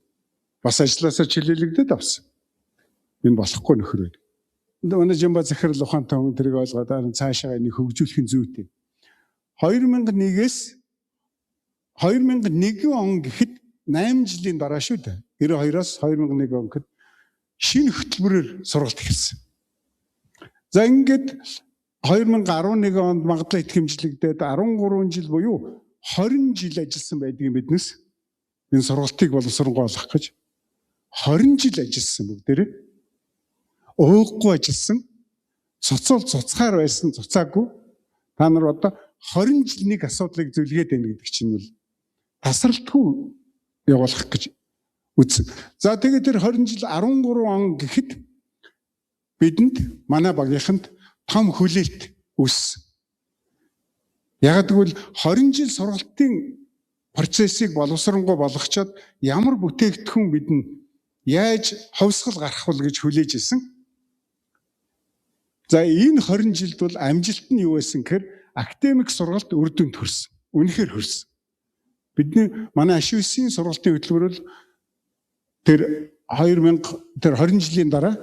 Бас ажилласаа чөлөөлөгдөд авсан. Энэ болохгүй нөхөр байна. Манай Жамба захирал ухаантай хүн тэрийг ойлгоод цаашаа энийг хөгжүүлэх нь зүйтэй. 2001-ээс 2001 он гэхэд 8 жилийн дараа шүү дээ. 92-оос 2001 он гэхэд шинэ хөтөлбөрөөр сургалт эхэлсэн. За ингээд 2011 онд магадлал итгэмжлэгдээд 13 жил буюу 20 жил ажилласан байдгийг биднес энэ сургалтыг боловсронгуй олгох гэж 20 жил ажилласан бүгдээрээ. Ууггүй ажилласан. Цоцол цуцгаар байсан, цуцаагүй. Та нар одоо 20 жил нэг асуудлыг зөвлөгөөд байна гэдэг чинь бол тасралтгүй явуулах гэж үзсэн. За тэгээд тэр 20 жил 13 он гэхэд бидэнд манай багийнханд том хүлээлт үүссэн. Яг гэвэл 20 жил сургалтын процессыг боловсронгуй болгочоод ямар бүтээгдэхүүн бидэнд яаж ховсгол гарах вэ гэж хүлээж исэн. За энэ 20 жилд бол амжилт нь юу байсан гэхээр академик сургалт үр дүнд хүрсэн. Үнэхээр хүрсэн. Бидний манай Ашвисийн сургалтын хөтөлбөр бол тэр 2000 тэр 20 жилийн дараа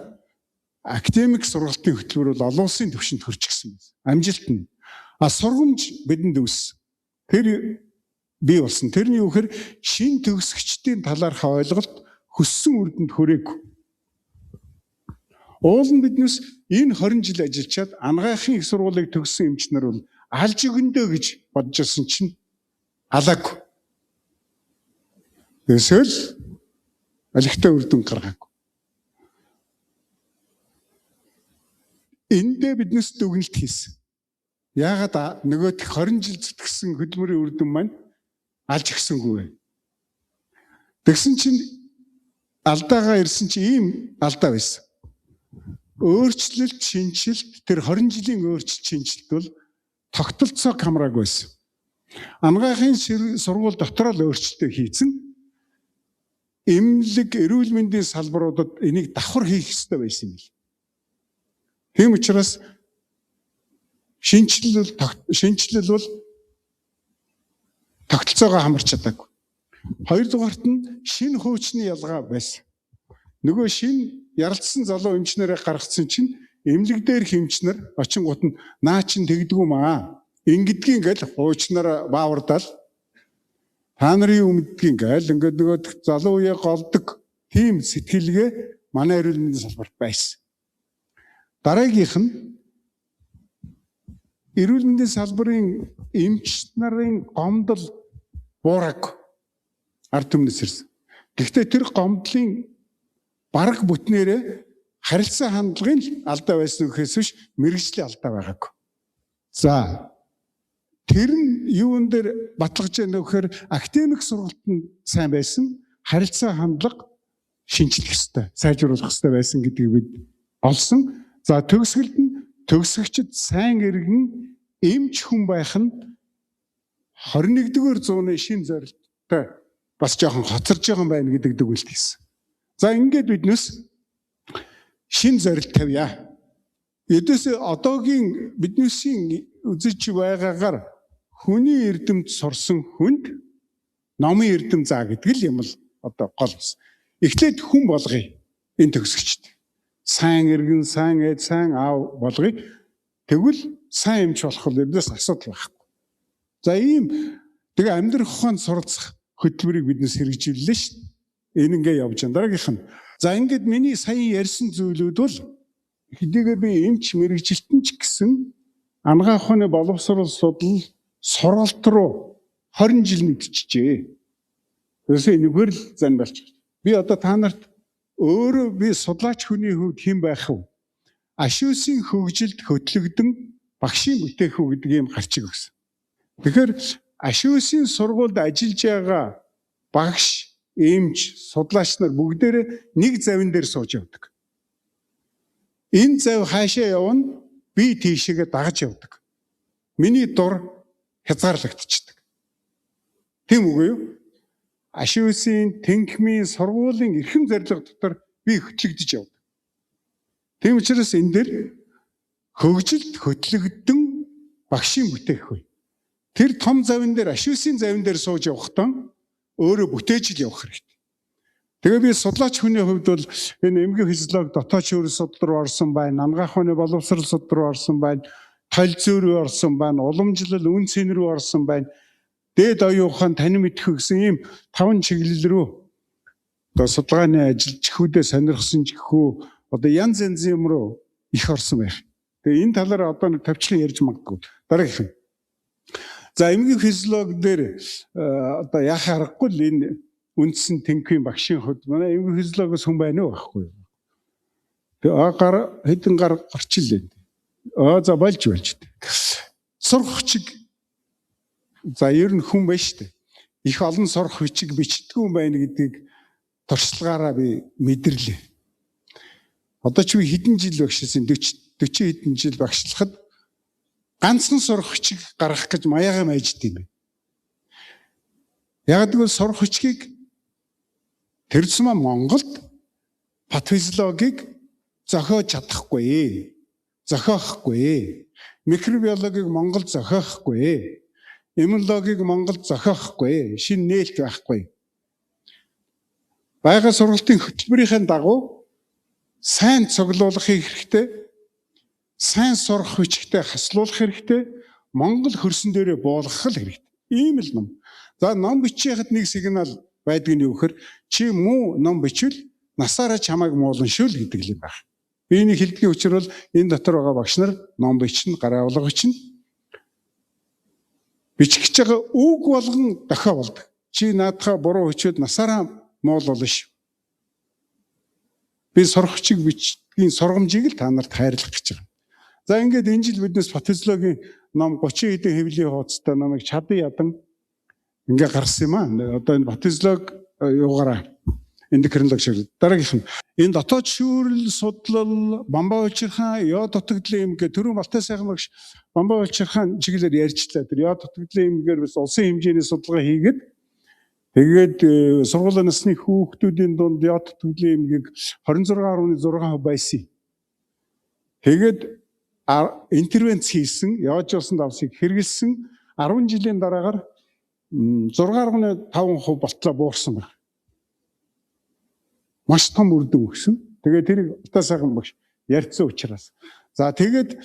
академик сургалтын хөтөлбөр бол олон улсын түвшинд хүрчихсэн байсан. Амжилт нь. А сургамж бидэнд үүссэн. Тэр бий болсон. Тэрний юу гэхээр шин төгсөгчдийн талаарх ойлголт хүссэн үр дүнд хүрээгүй. Уул нь биднээс энэ 20 жил ажиллачаад анагаахын их сургуулийг төгссөн эмч нар бол алж өгөндөө гэж бодож байсан чинь алаагүй. Эсвэл алигтай үр дүн гаргаагүй. Эндээ биднээс дүгнэлт хийсэн. Яагаад нөгөө 20 жил зүтгэсэн хөдөлмөрийн үр дүн маань алж өгсөнгүй вэ? Тэгсэн чинь алдаагаа ирсэн чинь ийм алдаа байсан. Өөрчлөлт, шинэчлэлт тэр 20 жилийн өөрчлөлт, шинэчлэлт бол тогтолцоо камрааг байсан. Анагаахын сургууль дотор л өөрчлөлтөө хийцэн. Эмнэлэг, эрүүл мэндийн салбаруудад энийг давхар хийх ёстой байсан юм бил. Тийм учраас шинэчлэл бол тогтолцоогоо хамарч чадаагүй. Хоёрдугаарт нь шинэ хуучны ялгаа байсан. Нөгөө шинэ яралцсан залуу эмчнэрээ гаргацсан чинь эмнэлэг дээрх эмчнэр очингууд нь наа чин тэгдэггүй маа. Ингэдгийг ингээл хуучнараа баавардаал та нарын юу мэддгийг ингээл ингээд нөгөө залуу үеэ голдог тийм сэтгэлгээ манай эрүүл мэндийн салбарт байсан. Дараагийнх нь эрүүл мэндийн салбарын эмч нарын гомдол буураагүй ард түмнээс ирсэн. Гэхдээ тэр гомдлын бараг бүтнээрээ харилцан хандлагын алдаа байсан гэхээс биш мэргэжлийн алдаа байгаагүй. За тэр нь юун дээр баталгаж байна гэхээр академик сургалт нь сайн байсан, харилцан хандлага шинжлэх ёстой, сайжруулах ёстой байсан гэдгийг бид олсон. За төгсгөлд нь төгсөгчд сайн иргэн эмч хүн байх нь 21-р зууны шин зорилттой Бас жоохон хоцорж байгаа юм байна гэдэг дүгнэлт хийсэн. За ингээд биднээс шин зорилт тавья. Эдээс одоогийн биднээсийн үзэж байгаагаар хүний эрдэмт сурсан хүнд номын эрдэм заа гэдэг л юм л одоо гол бас. Эхлээд хүн болгоё энэ төгсөгчд. Сайн иргэн, сайн эд, сайн аав болгоё. Тэгвэл сайн эмч болох бол эднээс асуудал байхгүй. За ийм тэгээ амьдрах ухаанд суралцах хөтөлбөрийг биднээс хэрэгжүүллээ шүү дээ. Энэ ингээ явж байгаа. Дараагийнх нь. За ингээд миний сая ярьсан зүйлүүд бол хэдийгээр би эмч мэрэгжилтэн ч гэсэн анагаах ухааны боловсрол судал сургалт руу 20 жил мэдчихжээ. Ерөөсөө энэгээр л зан болчих. Би одоо та нарт өөрөө би судлаач хүний хувьд хэн байх вэ? Ашиусын хөгжилд хөтлөгдөн багшийн бүтээх үү гэдэг ийм гарчиг өгсөн. Тэгэхээр Ашиусын сургуульд ажиллаж байгаа багш, эмч, судлаач нар бүгдээрээ нэг завин дээр сууж явдаг. Энэ зав хаашаа явна? Би тийшээгээ дагаж явдаг. Миний дур хязгаарлагдчихдаг. Тийм үгүй юу? Ашиусын тэнхмийн сургуулийн эрхэм зорилго дотор би хөтлөгдөж явдаг. Тийм учраас энэ дээр хөгжилд хөтлөгдөн багшийн бүтээх үе. Тэр том завин дээр Ашиусын завин дээр сууж явахдаа өөрөө бүтээж л явах хэрэгтэй. Тэгээ би судлаач хүний хувьд бол энэ эмгэг физиологи дотоод шүүрэл судлал руу орсон байна, анагаах ухааны боловсрол судлал руу орсон байна, толь зүй рүү орсон байна, уламжлал үн цэн рүү орсон байна. Дээд оюун ухаан танин мэдэх гэсэн ийм 5 чиглэл рүү одоо судалгааны ажил чихүүдээ сонирхсон чихүү одоо янз янзын юм руу их орсон байх. Тэгээ энэ талаар одоо нэг тавчлан ярьж магадгүй. Дараагийнх нь. За эмгэг физиологи дээр одоо яах аргагүй л энэ үндсэн тэнхвийн багшийн хувьд манай эмгэг физиологоос хүн байна уу байхгүй юу? Тэгээ гар хэдэн гар гарчилээ. За болж. Сурах хүчиг за ер нь хүн байна шүү дээ. Их олон сурах хүчиг бичдэггүй юм байна гэдгийг туршлагаараа би мэдэрлээ. Одоо ч би хэдэн жил багшилсан 40 хэдэн жил багшлахад ганцхан сурах хүчиг гаргах гэж маягаа майжд юм байна. Яг гэвэл сурах хүчгийг тэр тусмаа Монголд патофизиологийг зохиож чадахгүй. Зохиохгүй. Микробиологийг Монголд зохиохгүй. Иммунологийг Монголд зохиохгүй. Шинэ нээлт байхгүй. Байгаль сургалтын хөтөлбөрийн дагуу сайн цуглуулах хэрэгтэй, сайн сурах хүчтэй хаслуулах хэрэгтэй, Монгол хөрсөн дээрээ буулгах л хэрэгтэй. Ийм л ном. За ном бичихэд нэг сигнал байдаг нь юу гэхээр чи муу ном бичвэл насаараа чамайг муулна шүү л гэдэг юм байна. Би энийг хэлдгийн учир бол энэ дотор байгаа багш нар ном бичнэ, гараа авлага бичнэ. Бичих гэж байгаа үг болгон дохио болдог. Чи наадхаа буруу бичвэл насаараа муул болно шүү. Би сурах хүчийг бичдгийн сургамжийг л та нарт хайрлах гэж байгаа. За ингээд энэ жил биднээс патофизиологийн ном 30 хэдэн хэвлийн хуудастай номыг чадан ядан ингээ гаргасан юм аа. Одоо энэ патофизиолог юугаараа эндокринолог шиг. Дараагийнх нь энэ дотоод шүүрэл судлал, бамбаа улчирхаан, ёо дутагдлын эмгээ түрүүн Балтай сайхан багш бамбаа улчирхаан чиглэлээр ярьчлаа. Тэр ёо дутагдлын эмгээр бас улсын хэмжээний судалгаа хийгээд тэгээд сургуулийн насны хүүхдүүдийн дунд ёо дутагдлын эмгийг 26.6% байсан. Тэгээд интервенц хийсэн, ёожуулсан давсыг хэрэгэлсэн 10 жилийн дараагаар 6.5% болтлоо буурсан байна. Маш том үр дүн өгсөн. Тэгээд тэрийг Балтай сайхан багш ярьсан учраас. За тэгээд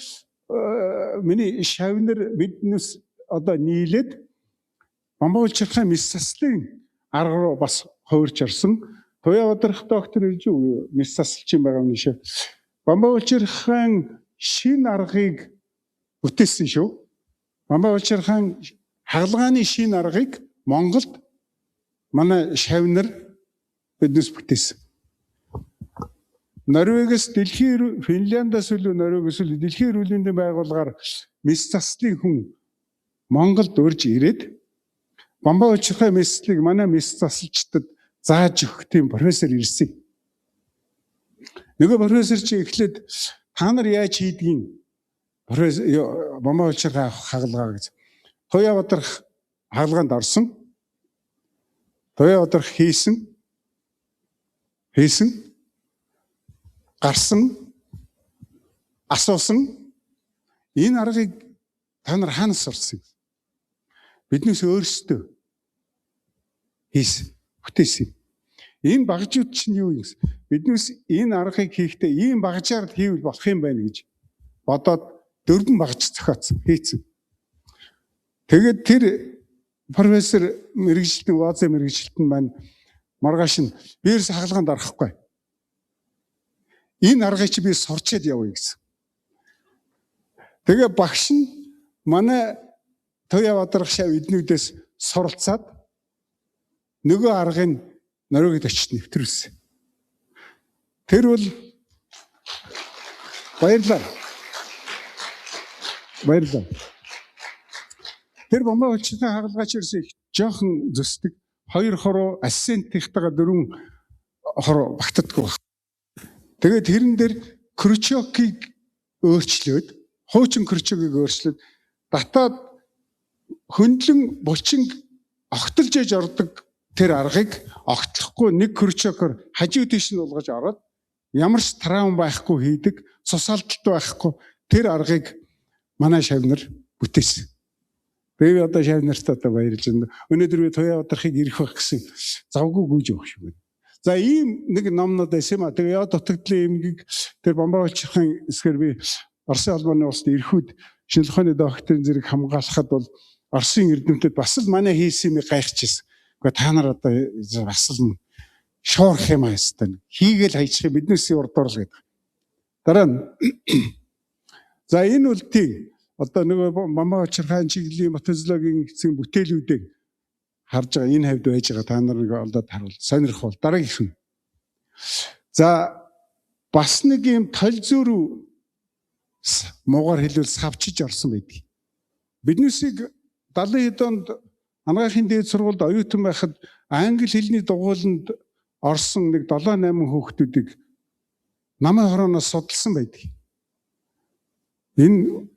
миний шавнар биднээс одоо нийлээд бамбаа улчирхай мэс заслын арга руу бас хувирч орсон. Туяа бадрах доктор ирж мэс засалч юм байгаа юм шиг. Бамбаа улчирхайн шинэ аргыг бүтээсэн шүү. Бамбаа улчирхайн хагалгааны шинэ аргыг Монголд манай шавнар биднээс бүтээсэн. Норвегиэс дэлхийн Финляндаас илүү Норвегиэс илүү дэлхийн эрүүл мэндийн байгууллагаар мэс заслын хүн Монголд урьж ирээд бамбаа улчирхай мэс заслыг манай мэс засалчдад зааж өгөх тийм профессор ирсэн. Нөгөө профессор чи эхлээд та нар яаж хийдгийг профессор бамбаа улчирхай авах хагалгаа гэж. Туяа бадрах хагалгаанд орсон. Туяа Бадрах хийсэн гарсан асуусан энэ аргыг та нар хаанаас сурсан? Биднээс өөрсдөө хийсэн, бүтээсэн. Энэ багжууд чинь юу юм? Биднээс энэ аргыг хийхдээ ийм багжаар хийвэл болох юм байна гэж бодоод 4 багж зохиоцсон, хийцэн. Тэгээд тэр профессор мэргэжилтэн, ВАЗ мэргэжилтэн маань маргааш нь би ерөөс хагалгаанд орохгүй. Энэ аргыг чи би сурчаад явъя гэсэн. Тэгээ багш нь манай Туяа Бадрах шав эднүүдээс суралцаад нөгөө аргыг Норвегид очиж нэвтрүүлсэн. Тэр бол баярлалаа. Баярлалаа. Тэр бомбо хүчтэй хагалгаач ерөөсөө их жоохон зөсдөг. 2 хороо ассистентийнхтэйгээ 4 хороо багтдаггүй баг. Тэгээд тэрэн дээр крючокийг өөрчлөөд, хуучин крючокийг өөрчлөөд татаад хөндлөн булчин огтолж ээж ордог тэр аргыг огтлохгүй нэг крючокоор хажуу тийш нь уулгаж ороод ямар ч травм байхгүй хийдэг, цус алдалт байхгүй тэр аргыг манай шавнар бүтээсэн. Тэгээ би одоо шав нарт одоо баярлж байна. Өнөөдөр би Туяа Бадрахыг ирэх байх гэсэн завгүй гүйж явах шиг байна. За ийм нэг номнод байсан юм а. Тэгээ яа дутагдлын эмгэг тэр бомбаа болчихын эсгээр би Оросын холбооны улсад ирэхүүд шинжлэх ухааны докторийн зэрэг хамгаалахад бол Оросын эрдэмтэд бас л манай хийсэн юм гайхчихсэн. Гэхдээ та нар одоо бас л шуурах юм аа хэвээр. Хийгээл хайчих юм биднээс урдуур л гэдэг. Дараа нь за энэ бол тийм одоо нөгөө Мамаа Очирхаан чиглэлийн мотозологийн эцсийн бүтээлүүдийг харж байгаа энэ хавьд байж байгаа та нар нэг олдоод харуул сонирхол дараагийнх нь. За бас нэг юм толь зөрүү муугар хэлвэл савчиж орсон байдаг. Биднээсийг 70 хэд онд Анагаахын дээд сургуульд оюутан байхад англи хэлний дугуйланд орсон нэг 7 8 хүүхдүүдийг намын хорооноос судалсан байдаг. Энэ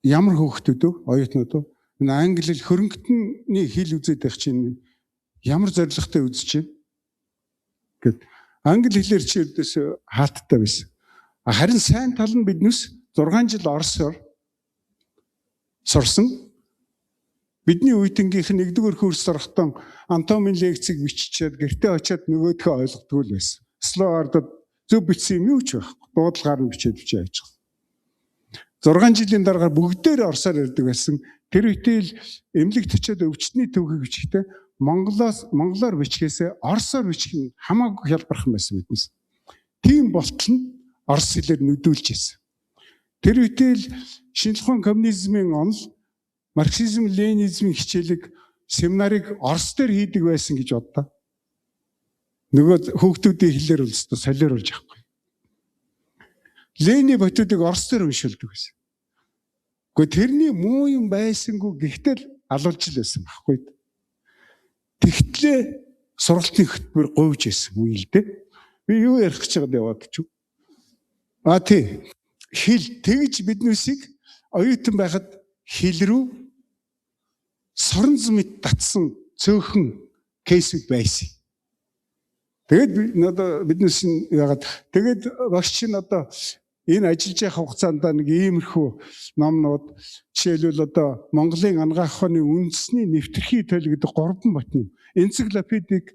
ямар хүүхдүүд вэ? Оюутнууд вэ? Энэ англи хэл хөрөнгөтний хэл үзээд байх чинь ямар зорилготой үзэж байна гэд англи хэлээр чи ердөөс хаалттай байсан. Харин сайн тал нь биднээс 6 жил Оросоор сурсан. Бидний үеийнхийнх нь нэгдүгээр курс орохдоо Антомын лекцийг биччихээд гэртээ очиад нөгөөдхөө ойлгодгүй л байсан. Словардад зөв бичсэн юм юу ч байхгүй. Дуудлагаар нь бичээд бичээ яаж байгаа. 6 жилийн дараа бүгдээр орсоор ярьдаг байсан. Тэр үедээ л эмнэлэгт очиод өвчтний төвхийг бичихтэй Монголоос монголоор бичгээсээ орсоор бичих нь хамаагүй хялбархан байсан биднес. Тийм болтол нь орос хэлээр нүдүүлж байсан. Тэр үедээ л шинжлэх ухаан коммунизмын онол марксизм ленинизмын хичээлийг семинарыг орос дээр хийдэг байсан гэж бодлоо. Нөгөө хүүхдүүдийн хэлээр бол өстө солиоруулж авахгүй. Ленин ботуудыг орос дээр уншуулдаг байсан. Гэхдээ тэрний муу юм байсангүй гэхдээ л алуулж л байсан байхгүй. Тэгтлээ сургалтын хөтөлбөр гуйж байсан үе л дээ. Би юу ярих гэж байгаад яваад ч юм. А тий. Хэл тэгж биднээсийг оюутан байхад хэл рүү сорон мэт татсан цөөхөн кейсүүд байсан. Тэгээд одоо биднээс нь яагаад тэгээд багш чинь одоо энэ ажиллаж явах хугацаанд нэг иймэрхүү номнууд жишээлбэл одоо Монголын анагаах ухааны үндэсний нэвтрхий тойл гэдэг 3 ботны энциклопедийг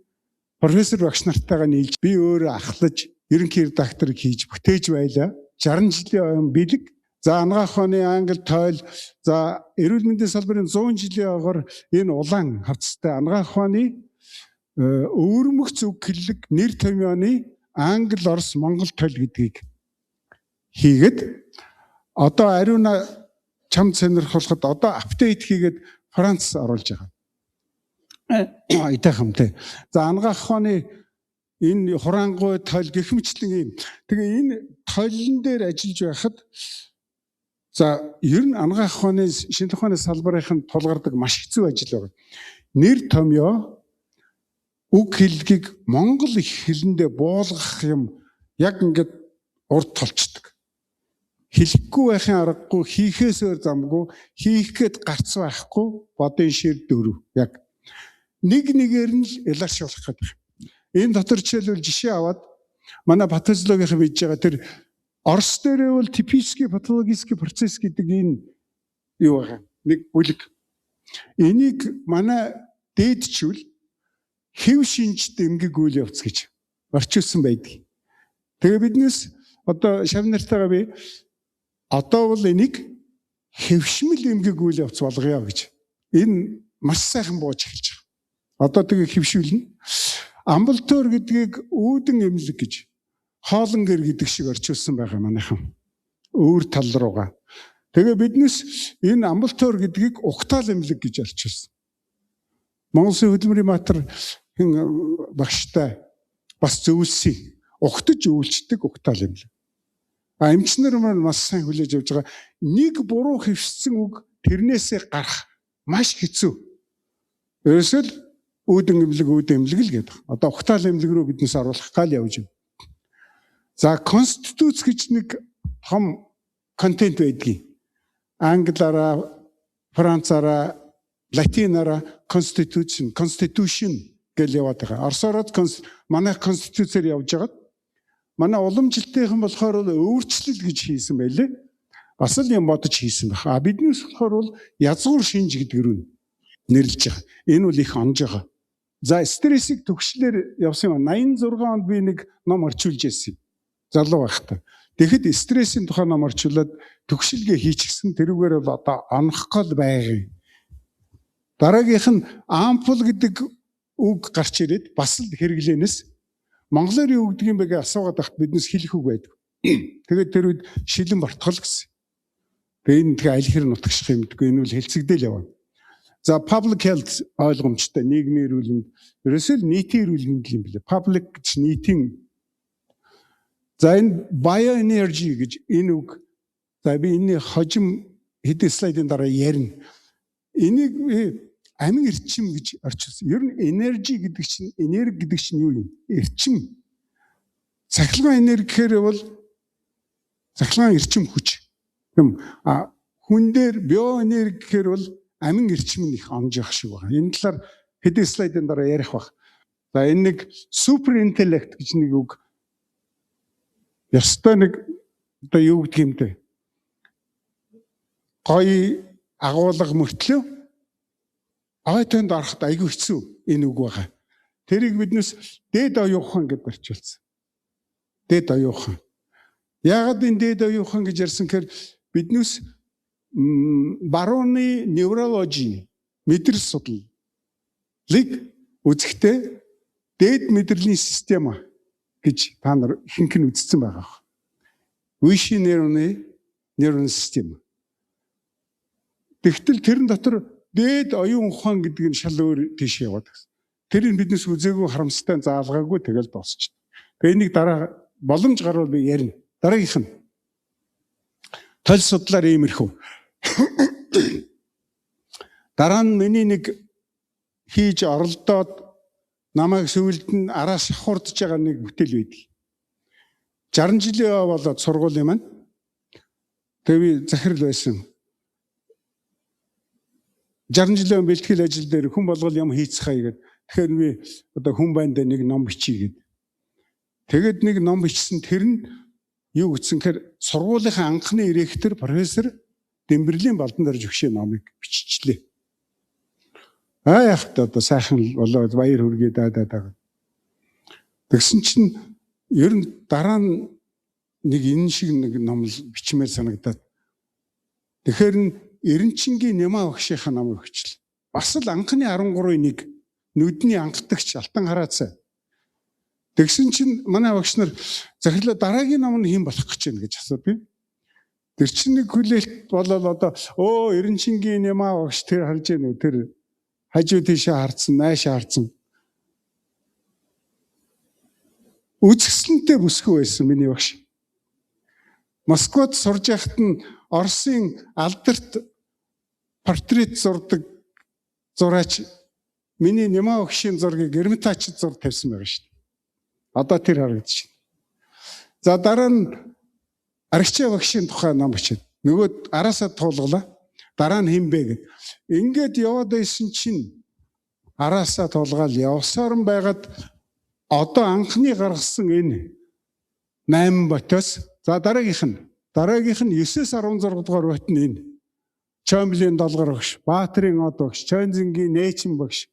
профессор багш нартайгаа нийлж би өөрөө ахлаж ерөнхий редактор хийж бүтээж байлаа. 60 жилийн оюун бэлэг. За анагаах ухааны англи тойл, за эрүүл мэндийн салбарын 100 жилийн огоор энэ улаан хавцтай анагаах ухааны өвөрмөх зүг хэллэг нэр томьёоны англи, орос, монгол тойл гэдгийг хийгээд одоо ариуна чамд сонирхолход одоо апдейт хийгээд Франц оруулж байгаа. Итэхам тий. За анагаах ухааны энэ хураангуй тойл гэх мэтлэн ийм. Тэгээ энэ тойлон дээр ажиллаж байхад за ер нь анагаах ухааны шинжлэх ухааны салбарын тулгардаг маш хэцүү ажил байгаа. Нэр томьёо үг хэллэгийг монгол их хэлэндээ буулгах юм яг ингээд урд толчдөг. Хэлэхгүй байхын аргагүй, хийхээс өөр замгүй, хийх гээд гарц байхгүй, бодын шир дөрөв. Яг Нэг нэгээр нь л яларшуулах гэдэг. Энэ дотор жишээлбэл жишээ аваад манай патологийн хийж байгаа тэр Орос дээр бол типический патологический процесс гэдэг энэ юу байгаа. Нэг бүлэг. Энийг манай дээдчүүл хэв шинж дэмгэг үйл явц гэж орчуулсан байдаг. Тэгээ биднээс одоо шав нартайгаа би одоо бол энийг хэвшмэл эмгэг үйл явц болгоё гэж. Энэ маш сайхан бууж эхэлж байгаа. Одоо тэгээ хэвшүүлнэ. Амбулатор гэдгийг үүдэн эмнэлэг гэж, хоолон гэр гэдэг шиг орчуулсан байгаа манайхан. Өөр тал руугаа. Тэгээ биднес энэ амбулатор гэдгийг угтаал эмнэлэг гэж орчуулсан. Монгол Улсын хөдөлмөрийн баатар хэн багштай бас зөвлөсөн. Угтаж үйлчдэг угтаал эмнэлэг. А эмчнэр маань маш сайн хүлээж авч байгаа. Нэг буруу хэвшсэн үг тэрнээсээ гарах маш хэцүү. Ерөөсөө л үүдэн эмнэлэг үүдэн эмнэлэг л гэдэг. Одоо угтаал эмнэлэг рүү биднээс оруулах гал явж байна. За, конституц гэж нэг том контент байдгийг. Англиараа, францаараа, латинаараа constitution, constitution гэж яваад байгаа. Оросоор манай конституцээр явж байгаад манай уламжлалтынхан болохоор өөрчлөл гэж хийсэн байлээ. Бас л юм бодож хийсэн байх. А биднээс болохоор бол язгуур шинж гэдэг рүү нэрлэж байгаа. Энэ бол их онж байгаа. За, стрессийг төгшлөөр явсан юм. 86 онд би нэг ном орчуулж ирсэн юм. Залуу байхдаа. Тэгэхэд стрессийн тухай ном орчуулад төгшилгээ хийчихсэн. Тэрүүгээр бол одоо онох гол байгаа юм. Дараагийнх нь ампул гэдэг үг гарч ирээд бас л хэрэглэнэс монголоор юу гэдэг юм бэ гэж асуугаад байхад биднес хэлэх үг байдаг. Тэгээд тэр үед шилэн бортгол гэсэн. Тэгээ энэ тэгээ аль хэр нутагших юм гэдэггүй, энэ үл хэлцэгдэл явна. За, public health ойлгомжтой, нийгмийн эрүүл мэнд, ерөөсөө л нийтийн эрүүл мэнд юм билээ. Public гэж нийтийн. За, энэ bioenergy гэж энэ үг, за, би энэний хожим хэдэн слайдын дараа ярина. Энийг амин эрчим гэж орчуулсан. Ер нь energy гэдэг чинь, энерги гэдэг чинь юу юм? Эрчим. Цахилгаан энерги гэхээр бол цахилгаан эрчим хүч. Тийм а хүн дээр биоэнерги гэхээр бол амин эрчим нь их онж явах шиг байна. Энэ талаар хэдэн слайдын дараа ярих баг. За, энэ нэг super intellect гэж нэг үг. Ёстой нэг одоо юу гэдэг юм бэ? Гоё агуулга мөртлөө ой тойнд ороход айгүй хэцүү энэ үг байгаа. Тэрийг биднес дээд оюухан гэдээ орчуулсан. Дээд оюухан. Яагаад энэ дээд оюухан гэж ярьсан гэхээр биднес барууны неврологи мэдрэл судлалыг үзэхдээ дээд мэдрэлийн систем гэж та нар ихэнх нь үзсэн байгаа. Высший нервный нервный систем. Тэгтэл тэрэн дотор дээд оюун ухаан гэдэг нь шал өөр тийш яваад гэсэн. Тэрийг биднес үзээгүй, харамсалтай, заалгаагүй тэгэл дуусчих. Тэгээ энийг дараа боломж гарвал би ярина. Дараагийнх нь толь судлаар иймэрхүү. Дараа нь миний нэг хийж оролдоод намайг сүүлд нь араас шахуурдж байгаа нэг бүтээл байдаг. 60 жилийн болоод сургуулийн маань. Тэгээ би захирал байсан. 60 жилийн бэлтгэл ажил дээр хүн болгол юм хийцхая гэд. Тэгэхээр би одоо хүн байндаа нэг ном бичье гэд. Тэгээд нэг ном бичсэн, тэр нь юу гэсэн гэхээр сургуулийнхаа анхны ректор профессор Дэмбэрлийн Балдан дарж өгшийн номыг биччихлээ. Аа, яах вэ, одоо сайхан болоод баяр хүргэе даа даа даа. Тэгсэн чинь ер нь дараа нь нэг энэ шиг нэг ном бичмээр санагдаад. Тэгэхээр нь Эренчингийн Нямаа багшийнхаа номыг өгчлээ. Бас л анхны 13-ын нэг нүдний анхдагч Алтан хараацай. Тэгсэн чинь манай багш нар захирлаа дараагийн ном нь хэн болох гэж байна гэж асуудаг. Тэр чинь нэг хүлээлт болоод одоо өө Эренчингийн Нямаа багш тэр харж гэнэ үү, тэр хажуу тийшээ харцсан, наашаа харцсан. Үзэсгэлэнтэй бүсгүй байсан миний багш. Москвад сурж байхад нь Оросын алдарт портрет зурдаг зураач миний Нямаа багшийн зургийг Эрмитажид зур тавьсан байгаа шүү дээ. Одоо тэр харагдаж байна. За, дараа нь Арагчаа багшийн тухай ном бичээд нөгөө араасаа туулгалаа. Дараа нь хэн бэ гэд. Ингээд яваад байсан чинь Араасаа тулгаал явсаар нь байгаад одоо анхны гаргасан энэ 8 ботоос за дараагийнх нь 9-өөс 16 дугаар бот нь энэ. Чомблийн долгор багш, Баатрын од багш, Чойнзэнгийн нээчин багш,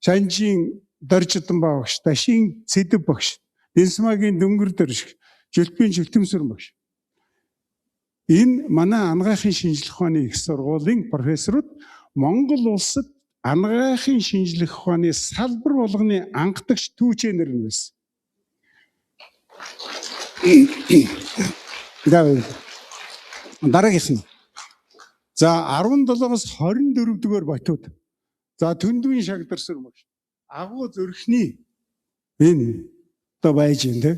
Шанжийн Доржидамбаа багш, Дашийн Цэдэв багш, Дэнсмагийн Дөнгөр дөрш, Жүлпийн Жүлтэмсүр багш. Энэ манай анагаахын шинжлэх ухааны их сургуулийн профессорууд Монгол улсад анагаахын шинжлэх ухааны салбар болгоны анхдагч түүчэнэр нь байсан. Дараагийнх нь. За 17-оос 24 дугаар ботууд. За түндвийн шагдарсар багш. Агуу зүрхний энэ одоо байж байна те.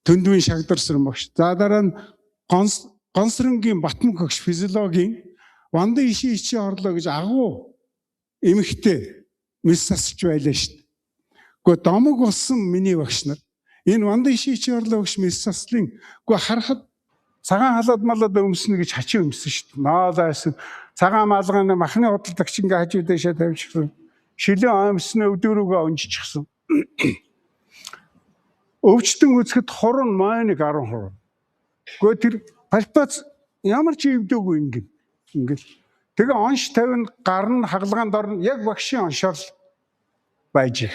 Түндвийн шагдарсар багш. За дараа нь Гонсронгийн Батмөнх багш физиологийн Вандан иши ичи орлоо гэж агуу эмэгтэй мэс сасч байлаа шүү дээ. Гэхдээ домог болсон миний багш нар энэ Вандан иши ичи орлоо багш мэс саслын үгүй харахад цагаан халаад малаад өмснө гэж хачин өмсөн шүү дээ. Ноолайсан цагаан маалгааны махны худалдагч ингээ хажуу дэшээ тавьчихсан. Шилэн өмснө өдөөрөөгөө унжчихсан. Өвчтөн үзэхэд хуран майныг 10%. Гэхдээ тэр пальпац ямар ч ивдөөгүй ингээ. Ингээл. Тэгээ онш тавина, гар нь хагалгаанд орно. Яг багшийн оншоор л байж.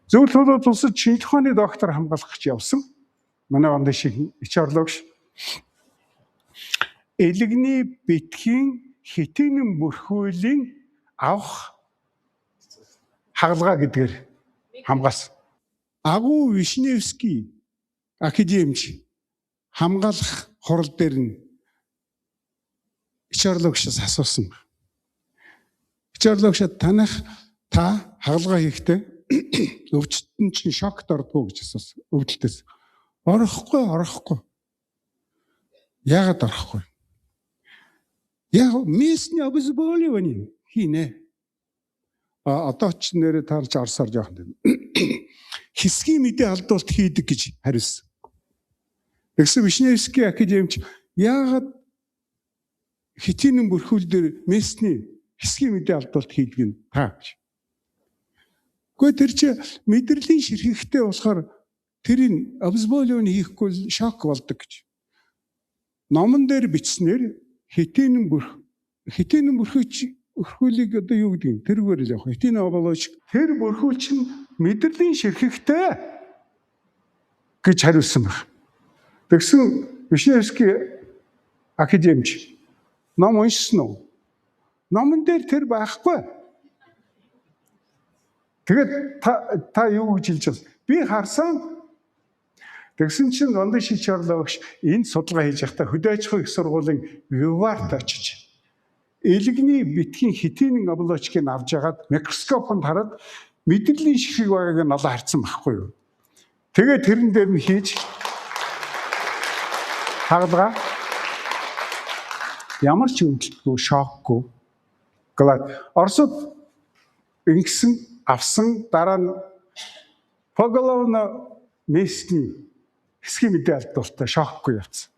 Зөвлөл хулууд улсад шинжлэх ухааны доктор хамгаалах гэж явсан. Манай ванд шиг ич орлогч. Элэгний битгийн хитэнэн бүрхүүлийн авах хагалгаа гэдгээр хамгаалсан. Агуу Вишневский академич хамгаалах хурал дээр нь ич орлогчоос асуусан. Ич орлогч танах та хагалгаа хийхдээ өвчтөн чинь шокт ордгоо гэж асуусан. Өвдөлтөөс. Орохгүй, орохгүй. Яагаад орохгүй? Яг местный обезболивание хийнэ. А одоо ч нэрээ таарч орсоор жоохон. Хэсгийн мэдээ алдуулт хийдэг гэж хариулсан. Тэгсэн Вишневский академич яагаад хитинэн бүрхүүл дээр местний хэсгийн мэдээ алдуулт хийдэг нь та гэж. Гэхдээ тэр чи мэдрэлийн ширхэгтэй болохоор тэрийг обезболивание хийхгүй шок болдог гэж. Номон дээр бичснээр хитинэн бүрхүүч өрхүүлийг одоо юу гэдэг юм тэргээр л явах. Хитинэн оболооч тэр бүрхүүл чинь мэдрэлийн ширхэгтэй гэж хариулсан баг. Тэгсэн Вишневский академич ном уншсан уу? Номон дээр тэр байхгүй. Тэгээд та юу гэж хэлж байна? Би харсан. Тэгсэн чинь Вандан Шичорлоо багш энэ судалгаа хийж байхдаа хөдөө аж ахуйн их сургуулийн Виварт очиж элэгний битгийн хитинэн оболочкийг авч ягаад микроскопонд хараад мэдрэлийн ширхэг байгааг нь олоо харсан байхгүй юу? Тэгээд тэрэн дээр нь хийж хагалгаа ямар ч өвдөлтгүй, шокгүй. Глад Оросод ингэсэн авсан дараа нь поголовно местний хэсгийн мэдээ алдуултаа шокгүй явцсан.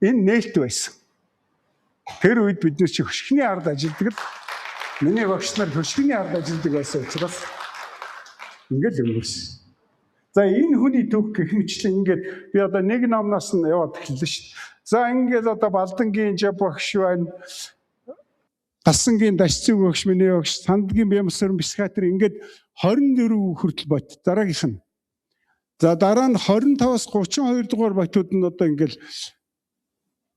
Энэ нээлт байсан. Тэр үед бид нар чи хөшгөний ард ажилладаг л миний багш нар хөшгөний ард ажилладаг байсан учраас ингээл өнгөрсөн. За энэ хүний түүх гэх мэтлэн ингээд би одоо нэг номноос нь яваад эхэллээ шүү дээ. За ингээд одоо Балдангийн жав багш байна. Галсангийн Дашцэг багш миний багш, Сандгийн Бямсар психиатр ингээд 24 хүртэл бот. Дараагийнх нь. За дараа нь 25-аас 32 дугаар ботууд нь одоо ингээд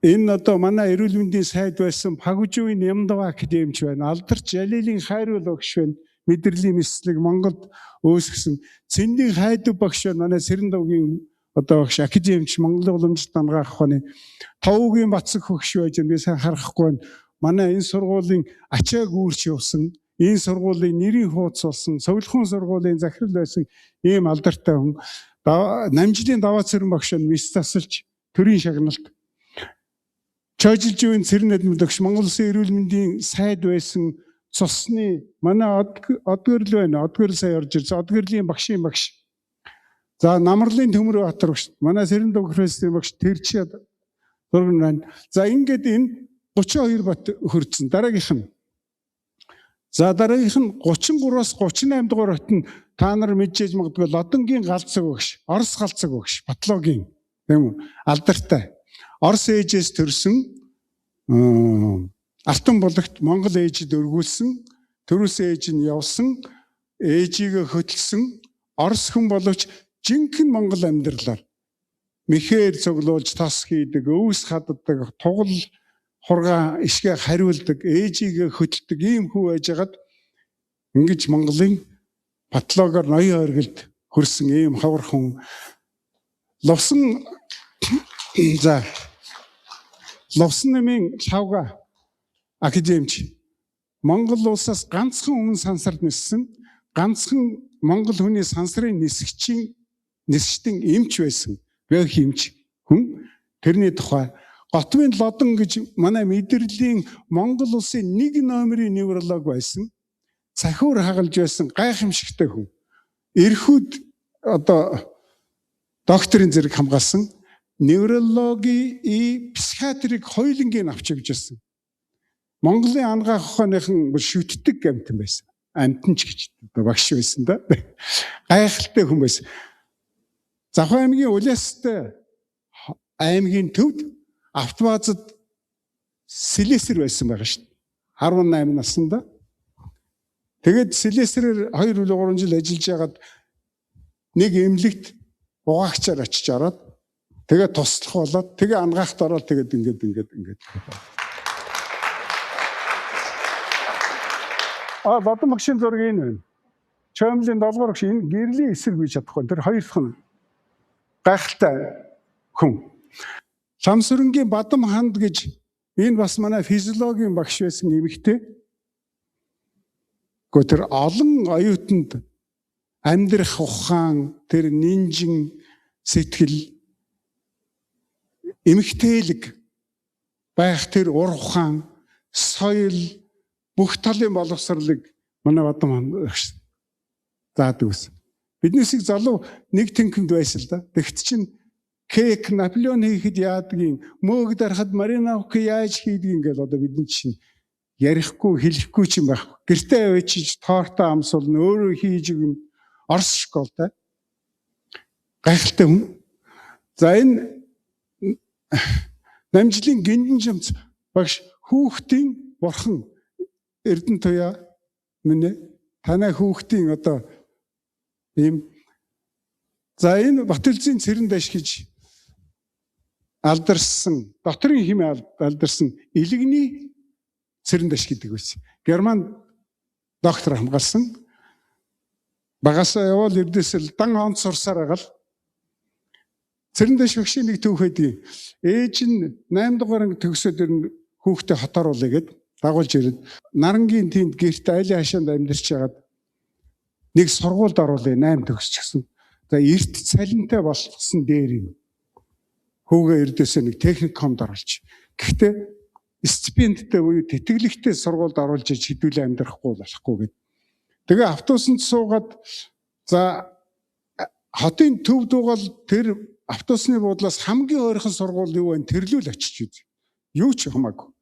энэ одоо манай эрүүл мэндийн сайд байсан Пагуживын Нямдава академич байна. Алдарч Жалилийн Хайруул багш байна. Мэдрэлийн мэслэг Монголд үүсгэсэн. Цэндийн Хайду багш байна. Манай Сэрэн-Довгийн одоо багш академич Монголын уламжлалт анагаах ухааны Товгийн Бацаг багш байж байна. Би сайн харахгүй байна. Манай энэ сургуулийн ачааг үүрч явсан, энэ сургуулийн нэрийн хууц болсон, цовлохын сургуулийн захирал байсан ийм алдартай хүн. Намжлын Даваа Цэрэн багш байна. Мис засалж төрийн шагналт. Чожилжийн Цэрэн наадмын багш Монгол Улсын эрүүл мэндийн сайд байсан цусны манай Одгөрл байна. Одгөрл сая орж ирсэн. Одгөрлийн багшийн багш. За Намрлын Төмөр Баатар багш. Манай Сэрэн-Дог профессорын багш тэр чи зураг байна. За ингээд энэ 32 бот хөрцөн. Дараагийнх нь. За дараагийнх нь 33-аас 38 дугаар бот нь та нар мэдчихэж магадгүй Лодонгийн галзуу багш, Орос галзуу багш, патологийн тийм үү, алдартай. Орос ээжээс төрсэн Алтан булагт Монгол ээжид өргүүлсэн, төрүүлсэн ээж нь явсан, ээжигээ хөтөлсөн Орос хүн боловч жинхэнэ Монгол амьдралаар мэхээр цуглуулж тос хийдэг, өвс хаддаг, тугал хургаа ишгээ хариулдаг, ээжигээ хөтэлдэг ийм хүү байжгаад ингэж Монголын патологоор ноён оргилд хөрсөн ийм ховор хүн. Лувсан за Лувсан нэмийн лавга академич Монгол улсаас ганцхан өмнө сансарт ниссэн, ганцхан Монгол хүний сансрын нисгчийн нисчдэн эмч байсан. Биохимч хүн. Тэрний тухай Готвын Лодон гэж манай мэдрэлийн Монгол улсын нэг номерын невролог байсан. Цахиур хагалж байсан гайхамшигтай хүн. Эрхүүд одоо докторийн зэрэг хамгаалсан неврологи и психиатрик хоёулангийг авч явж байсан. Монголын ангаах ухааныхан шүтдэг амтан байсан. Амтан ч гэж одоо багш байсан да. Гайхалтай хүн байсан. Завхан аймгийн Улиастай аймгийн төвд автобазад сэлэсэр байсан байгаа шүү дээ. 18 наснда. Тэгээд сэлэсрээр 2 3 жил ажиллаж байгаад нэг эмнэлэгт угаагчаар очиж ороод тэгээд туслах болоод тэгээ ангаахт ороод тэгээд ингээд. А Лодон багшийн зураг энэ байна. Чоймлын долгоор багш энэ гэрлийн эсрэг бий чадахгүй. Тэр хоёр дахь нь гайхалтай хүн. Ламсүрэнгийн Бадам ханд гэж энэ бас манай физиологийн багш байсан эмэгтэй. Гэхдээ тэр олон оюутанд амьдрах ухаан, тэр нинжин сэтгэл, эмэгтэйлэг байх тэр ур ухаан, соёл, бүх талын боловсролыг манай Бадам ханд багш заадаг байсан. Биднээсийг залуу нэг тэнхимд байсан л да. Тэгт чинь кек Наполеон хийхэд яадгийн, мөөг дарахад Мариновка яаж хийдгийг ингээл одоо бидний чинь ярихгүй хэлэхгүй ч юм байхгүй. Гэртээ авчиж тортоо амсуулна, өөрөө хийж өгнө. Орос школтой. Гайхалтай хүн. За энэ намжлын гиндэн жамц багш хүүхдийн бурхан Эрдэнэ туяа минь танай хүүхдийн одоо ийм. За энэ Батэлзийн цэрэн даш гэж алдарсан, дотрын хэмээ алдарсан элэгний цэрэн даш гэдэг байсан. Герман доктор хамгаалсан. Багасаа яваал эрдээсэл дан онц сурсаар агаал. Цэрэн даш багшийн нэг түүх байдгийг. Ээж нь 8 дугаар анги төгсөөд ер нь хүүхдээ хотооруулъя гэд дагуулж ирээд нарангийн тэнд гэрт айлын хашаанд амьдарч байгаад нэг сургуульд оруулъя 8 төгсчихсэн. За эрт цалинтай болгосон дээр юм. Хүүгээ эрдээсээ нэг техникомд оруулж. Гэхдээ стипендтэй буюу тэтгэлэгтэй сургуульд оруулж иж хэдүүлээ амьдрахгүй болохгүй гэд. Тэгээ автобусанд суугаад за хотын төв дуугаал тэр автобусны буудлаас хамгийн ойрхон сургууль юу вэ? Тэрлүүл очиж үз. Юу ч хамаагүй.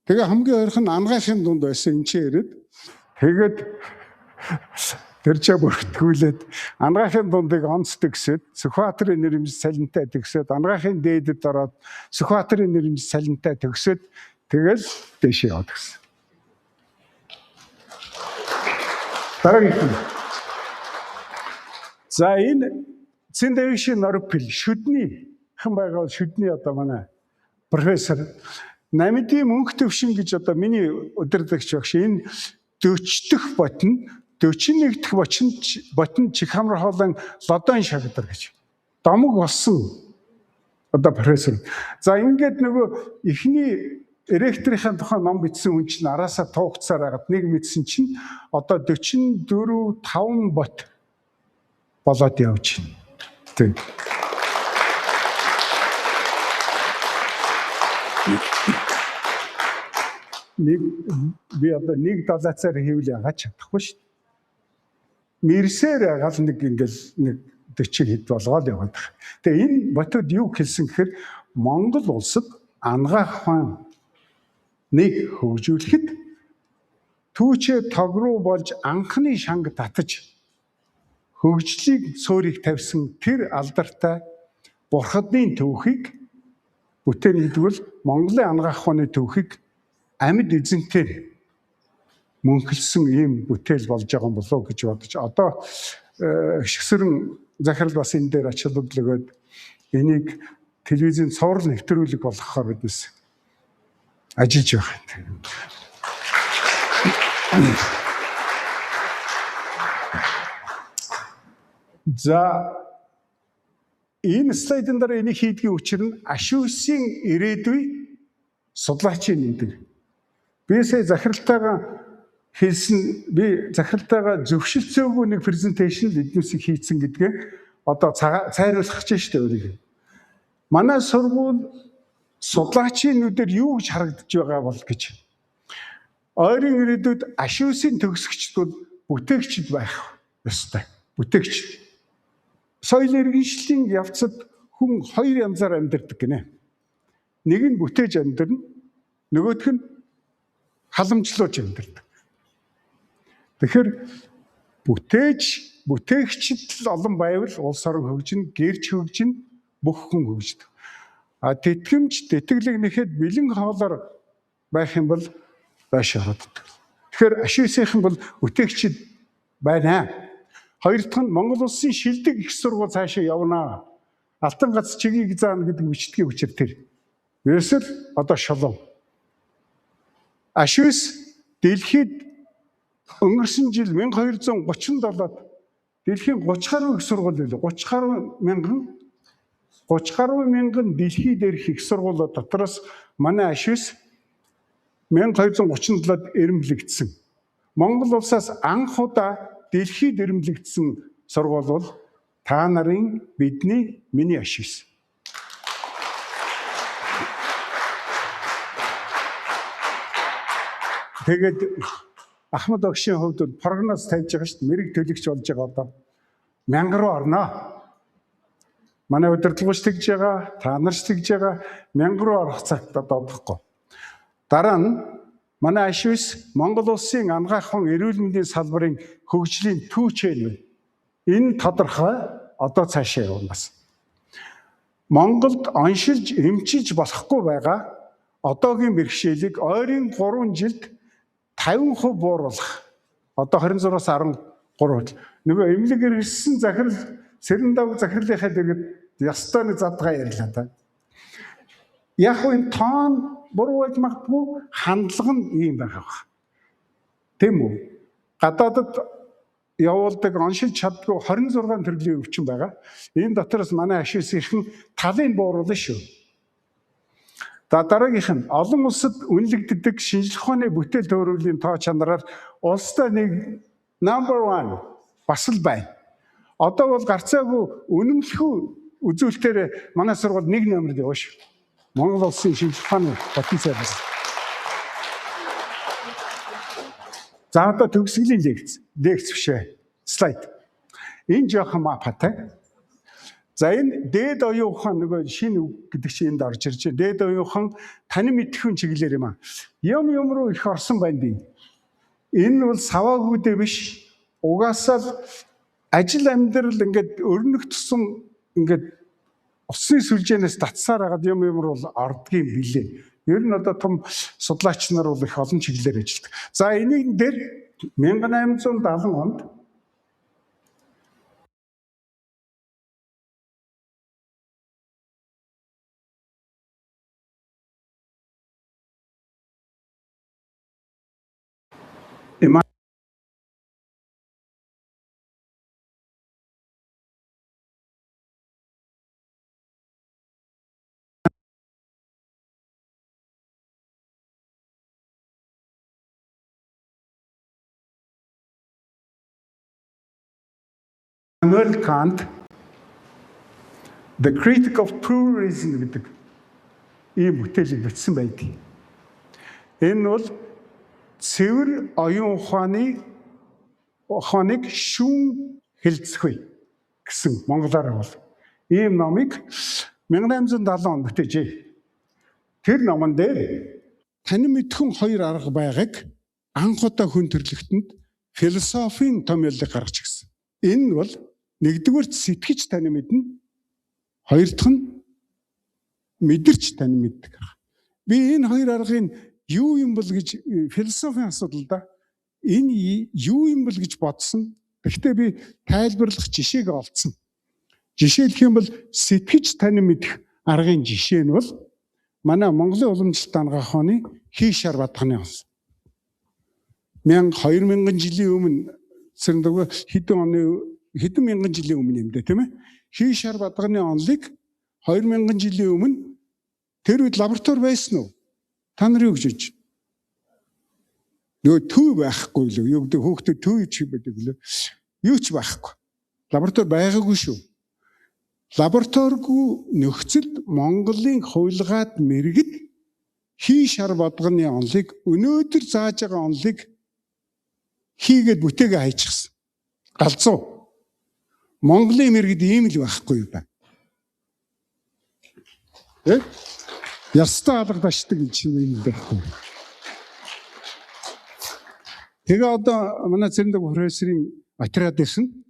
Тэгээ хамгийн ойрхон ангаахын дунд байсан энэ ч ирээд тэгээд тэр чаа бүртгүүлээд ангаахын дундыг онц төгсөөд Сүхбаатарын нэрмж цалинтай төгсөөд ангаахын дээдэд ороод Сүхбаатарын нэрмж цалинтай төгсөөд тэгэл дэшээ яваад гисэн. Дараагийнх нь. За энэ Цэндавишийн Норпил шүдний хэн байгаа бол шүдний одоо манай профессор Намидын мөнх төвшин гэж одоо миний удирдагч багш энэ 40 дэх ботн 41 дэх ботн Чихамар хоолон Лодон шагдар гэж домог болсон одоо профессор. За ингээд нөгөө эхний ректорийн тухай ном бичсэн хүн чинь араасаа туугцаар хагаад нэг мэдсэн чинь одоо 44 5 бот болоод явж байна. Тийм. Нэг би одоо нэг далайцаар хийвэл яагаад чадахгүй шүү дээ. Мэрсээр ягаал нэг ингээл нэг 40 хэд болгоод яваад байгаа. Тэгээ энэ ботод юу хэлсэн гэхээр Монгол улсад ангаах ухаан нэг хөгжүүлэхэд Түүчээ тог руу болж анхны шанг татаж хөгжлийг суурийг тавьсан тэр алдартай бурхадны түүхийг бүтээн гэдэг бол Монголын анагаах ухааны түүхийг амьд эзэнтэй мөнхөлсөн ийм бүтээл болж байгаа юм болов уу гэж бодож одоо Хишгсүрэн захирал бас энэ дээр ач холбогдол өгөөд энийг телевизийн цуврал нэвтрүүлэг болгохоор биднес ажиллаж байгаа юм. За, энэ слайдын дараа энийг хийдгийн учир нь Ашиусийн ирээдүй судлаачийн нэмдэг. Би сая захиралтайгаа хэлсэн, би захиралтайгаа зөвшөлтсөөгүй нэг презентацийн эднүсийг хийцэн гэдгээ одоо цайруулах гэж шүү дээ өөрийг. Манай сургууль судлаачийн нүдээр юу гэж харагдаж байгаа бол гэж. Ойрын ирээдүйд Ашиусийн төгсөгчд бол бүтээгчд байх ёстой. Бүтээгчд. Соёл иргэншлийн явцад хүн хоёр янзаар амьдардаг гинэ. Нэг нь бүтээж амьдарна, нөгөөх нь халамжлуулж амьдардаг. Тэгэхээр бүтээгчд л олон байвал улс орон хөгжинэ, гэрч хөгжинэ, бүх хүн хөгждөг. А тэтгэмж, тэтгэлэг нэхэд бэлэн хоолоор байх юм бол доош ордог. Тэгэхээр Ашиусийнхан бол бүтээгчд байна. Хоёр дахь нь Монгол улсын шилдэг их сургууль цаашаа явна. Алтан гац чигийг заана гэдэг бичдгийн учир тэр. Ерөөсөл одоо шолон. Ашиус дэлхийд өнгөрсөн жил 1237-д дэлхийн 30 гаруй их сургууль байлаа. 30 гаруй мянган дэлхий дээрх их сургуулиуд дотроос манай Ашиус 1237-д эрэмблэгдсэн. Монгол улсаас анх удаа дэлхийд эрэмблэгдсэн сургууль бол та нарын, бидний, миний Ашиус. Тэгээд Ахмад багшийн хувьд бол прогноз тавьж байгаа шүү дээ. Мэрэг төлөгч болж байгаа одоо 1000 руу орно. Манай удирдлагч тэгж байгаа, та нар ч тэгж байгаа, 1000 руу орох цагт одоо одохгүй. Дараа нь манай Ашиус Монгол улсын анагаах ухаан эрүүл мэндийн салбарын хөгжлийн түүчэл байна. Энэ тодорхой одоо цаашаа явна бас. Монголд оншилж, эмчилж болохгүй байгаа одоогийн бэрхшээлийг ойрын 3 жилд 50% бууруулах. Одоо 26-аас 13%. Нөгөө эмнэлэг иргэсэн захирал Сэрэндаг захирлынхаа дэргэд ёстой нэг задгаа ярьлаа та. Яг энэ тоон буруу байж магадгүй, хандлага нь ийм байгаа баг. Тийм үү? Гадаадад явуулдаг оншилж чаддгүй 26 төрлийн өвчин байгаа. Энэ дотроос манай Ашиусийнхэн талын бууруулна шүү. За, дараагийнх нь олон улсад үнэлэгддэг шинжлэх ухааны бүтээл төхөөрөмжийн тоо чанараар улстай нэг number 1 бас л байна. Одоо бол гарцаагүй үнэмлэхүү үзүүлэлтээр манай сургууль нэг номерд явна шүү. Монгол улсын шинжлэх ухааны потенциал бас. За, одоо төгсгөлийн лекц. Лекц биш ээ. Слайд. Энэ жоохон мапатай. За, энэ дээд оюун ухаан нөгөө шинэ үг гэдэг чинь энд орж ирж байна. Дээд оюун ухаан танин мэдэхүйн чиглэлээр юм аа. Юм юм руу их орсон байна би. Энэ бол саваагүйдээ биш. Угаасаа л ажил амьдрал ингээд өрнөх тусам ингээд усны сүлжээнээс татсаар хагаад юм юм руу ордгийн билээ. Ер нь одоо том судлаач нар бол их олон чиглэлээр ажилладаг. За, энийг дээр 1870 онд Immanuel Kant The Critique of Pure Reason гэдэг ийм бүтээлийг бичсэн байдаг. Энэ бол цэвэр оюун ухааныг шүүн хэлцэхгүй гэсэн монголоор бол ийм номыг 1870 онд бүтээжээ. Тэр номон дээр танин мэдэхүйн хоёр арга байгааг анх удаа хүн төрлөختөнд философийн томьёолыг гаргаж ирсэн. Энэ бол нэгдүгээрт сэтгэж тань мэднэ. Хоёр дахь нь мэдэрч тань мэддэг арга. Би энэ хоёр аргыг юу юм бол гэж философийн асуудал да. Энэ юу юм бол гэж бодсон. Гэхдээ би тайлбарлах жишээг олдсон. Жишээлх юм бол сэтгэж тань мэдэх аргын жишээ нь бол манай Монголын уламжлалт анагаах ухааны хий шар бадганы онол. 1000 2000 жилийн өмнө цэрэндэг хэдэн оны, хэдэн мянган жилийн өмнө юм дээ, тийм ээ. Хий шар бадганы онолыг 2000 жилийн өмнө, тэр үед лаборатори байсан уу? Та нар юу гэж бодож? Нөгөө төв байхгүй лөө. Юу гэдэг, хүүхдүүд төв ч байдаг лөө. Юу ч байхгүй. Лаборатори байгаагүй шүү. Лабораторигүй нөхцөлд Монголын хувилгаад мэргэд хий шар бадганы онолыг, өнөөдөр зааж байгаа онолыг хийгээд бүтээгээ хайчихсан. Галзуу. Монголын мэргэд ийм л байхгүй юу байна. Тэ? Ястаа алга дашдаг гэж юм байхгүй. Тэгээ одоо манай Цэрэндэг профессорын материал дэрсэн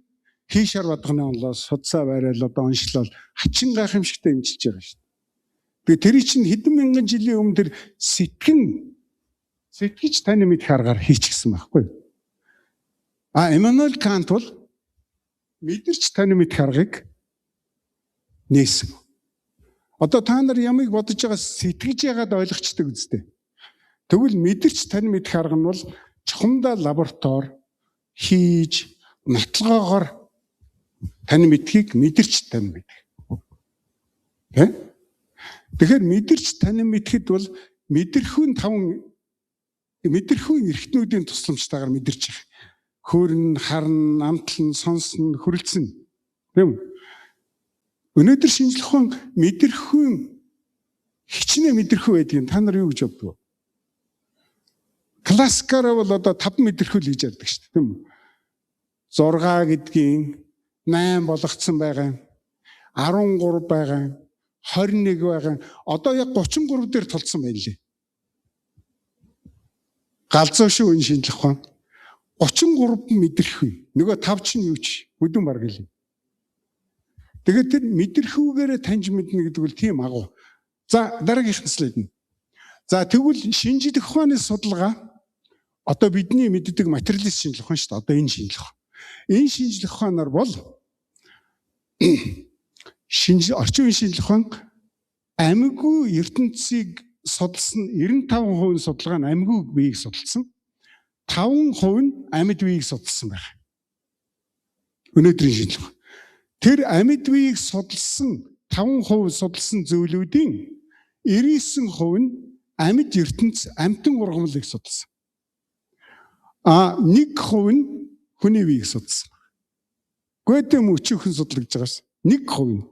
хий шар бадганы онолоос судсаа барайл одоо оншлол хачин гайхамшигтай эмчилж байгаа шүү дээ. Тэгээ тэр чинь хэдэн мянган жилийн өмнө тэр сэтгэж таны мэдэх аргаар хийчихсэн байхгүй. А Эммануэль Кант бол мэдэрч таны мэдэх аргыг нээсэн. Одоо та нар ямыг бодож байгаа сэтгэж яагаад ойлгочдөг үстэй. Тэгвэл мэдэрч тань мэдэх арга нь бол чухамдаа лаборатори хийж нотлогоогоор тань мэдхийг мэдэрч тань мэдэх. Тэ? Тэгэхээр мэдэрч тань мэдхэд бол мэдрэхүйн таван мэдрэхүйн эрхтнүүдийн тусламжтайгаар мэдэрч байгаа. Хөөрн, харна, амтлан, сонсно, хүрэлцэн. Тийм үү? Өнөөдөр шинжлэх ухаан мэдрэхүйн хичнээн мэдрэхүй байдгийг та нар юу гэж боддог вэ? Классикаараа бол одоо 5 мэдрэхүй л гэж ярьдаг шүү дээ, тийм үү? 6 гэдгийн 8 болгоцсон байгаа, 13 байгаа, 21 байгаа. Одоо яг 33 дээр тулцсан байна лээ. Галзуу шүү энэ шинжлэх ухаан. 33 мэдрэхүй. Нөгөө 5 чинь юу ч бүдүүн баг л. Тэгээд тэр мэдрэхүүгээрээ таньж мэднэ гэдэг бол тийм агуу. За, дараагийнх нь слайд нь. За, тэгвэл шинжлэх ухааны судалгаа одоо бидний мэддэг материалист шинжлэх ухаан шүү дээ. Одоо энэ шинжлэх ухаан. Энэ шинжлэх ухаанаар бол шинж орчин үеийн шинжлэх ухаан амьгүй ертөнцийг судалсан 95% судалгаа нь амьгүй биеийг судалсан. 5% нь амьд биеийг судалсан байна. Өнөөдрийн шинжлэх ухаан. Тэр амьд биеийг судалсан 5% судалсан зүйлүүдийн 99% нь амьд ертөнц, амьтан ургамлыг судалсан. А 1% нь хүний биеийг судалсан. Гэхдээ өчүүхэн судлагдж байгаас 1% нь.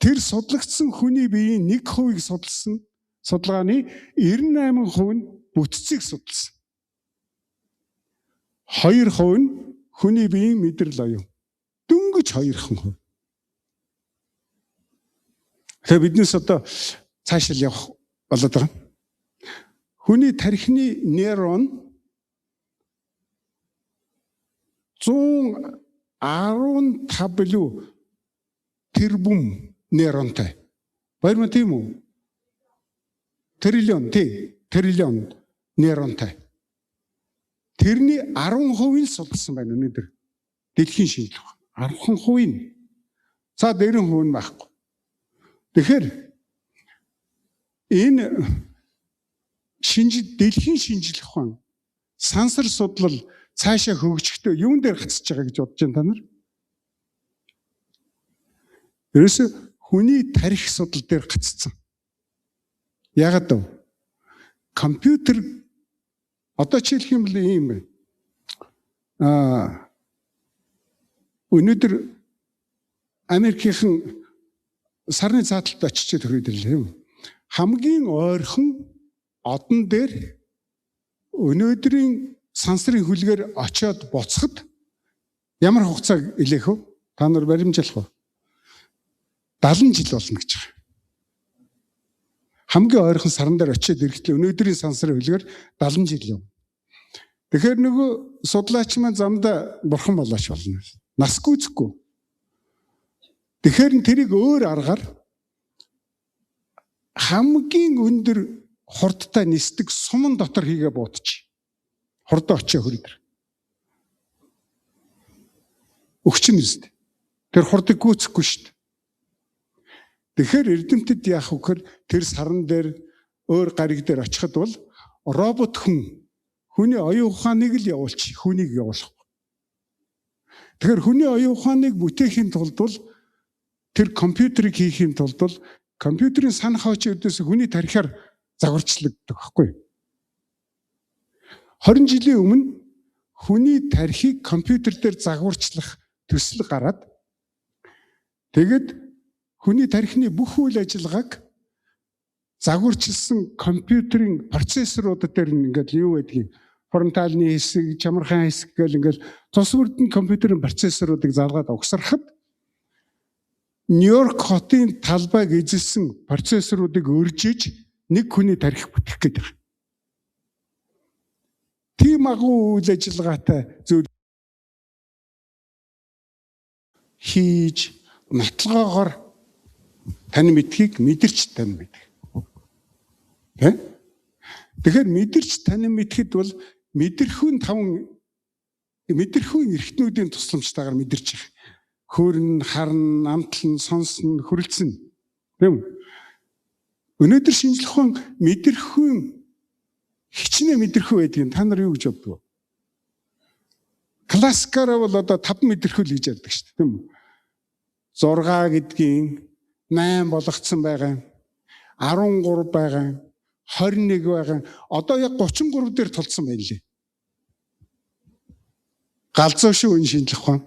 Тэр судлагдсан хүний биеийн 1%-ийг судалсан судалгааны 98% нь бүтцийг судалсан. 2% нь хүний биеийн мэдрэл оюун. Дөнгөж 2%. Тэгэхээр биднээс одоо цаашаал явах болоод байгаа. Хүний тархины нейрон 115 билүү тэрбум нейронтой. Баярма, тийм үү? Триллион, тий, триллион нейронтой. Тэрний 10% нь судалсан байна өнөөдөр. Дэлхийн шинжлэх ухаан. 10% нь. За, 90% нь байхгүй. Тэгэхээр энэ дэлхийн шинжлэх ухаан сансар судлал цаашаа хөгжихдээ юун дээр гацж байгаа гэж бодож байна та нар? Ерөөсө хүний тархи судал дээр гаццсан. Яагаад вэ? Компьютер одоо жишээлх юм бол ийм байна. Өнөөдөр Америкийнхан сарны цааталд очиж төрөөд ирлээ юм. Хамгийн ойрхон одон дээр өнөөдрийн сансрын хөлгээр очиод буцахад ямар хугацааг илээх вэ? Та нар баримжаалах уу? 70 жил болно гэж байгаа. Хамгийн ойрхон саран дээр очиод ирэхдээ өнөөдрийн сансрын хөлгээр 70 жил юм. Тэгэхээр нөгөө судлаач маань замдаа бурхан болооч болно. Нас гүйцэхгүй. Тэгэхээр тэрийг өөр аргаар хамгийн өндөр хурдтай нисдэг суман дотор хийгээ буутчих. Хурдан очиж хөрөдөр. Өгчин үст. Тэр хурдыг гүйцэхгүй шүү дээ. Тэгэхээр эрдэмтэд яах вэ гэхээр тэр саран дээр өөр гариг дээр очиход бол робот хүн хүний оюун ухааныг л явуулчих, хүнийг явуулахгүй. Тэгэхээр хүний оюун ухааныг бүтээхийн тулд бол тэр компьютерийг хийхийн тулд бол компьютерийн санах очиж өдөөс хүний тархиар загварчлагддаг байхгүй. 20 жилийн өмнө хүний тархийг компьютер дээр загварчлах төсөл гараад тэгэд хүний тархины бүх үйл ажиллагааг загварчилсан компьютерийн процессорууд дээр ингээд юу байдгийг фронталны хэсэг, чамархан хэсэг гэл ингээд тус бүрдэн компьютерийн процессоруудыг залгаад угсрахад Нью-Йорк хотын талбайг эзэлсэн процессоруудыг өржиж нэг хүний тархи бүтэх гээд байна. Тийм агуу үйл ажиллагаатай зүйл хийж нотлогоогоор тань мэдхийг мэдэрч тань мэдэх. Тэ? Тэгэхээр мэдэрч тань мэдхэд бол мэдрэхүүн таван мэдрэхүүн эрхтнүүдийн тусламжтайгаар мэдэрч байгаа. Хөөрн, харна, амтлан, сонсно, хөрөлцөн. Тийм үү? Өнөөдөр шинжлэх ухаан мэдрэхүүн хичнээн мэдрэхүй байдгийг та нар юу гэж боддог вэ? Классикаараа бол одоо 5 мэдрэхүй л гэж ярьдаг шүү дээ, тийм үү? 6 гэдгийн 8 болгоцсон байгаа, 13 байгаа, 21 байгаа. Одоо яг 33 дээр тулцсан байна лээ. Галзуу шүү энэ шинжлэх ухаан.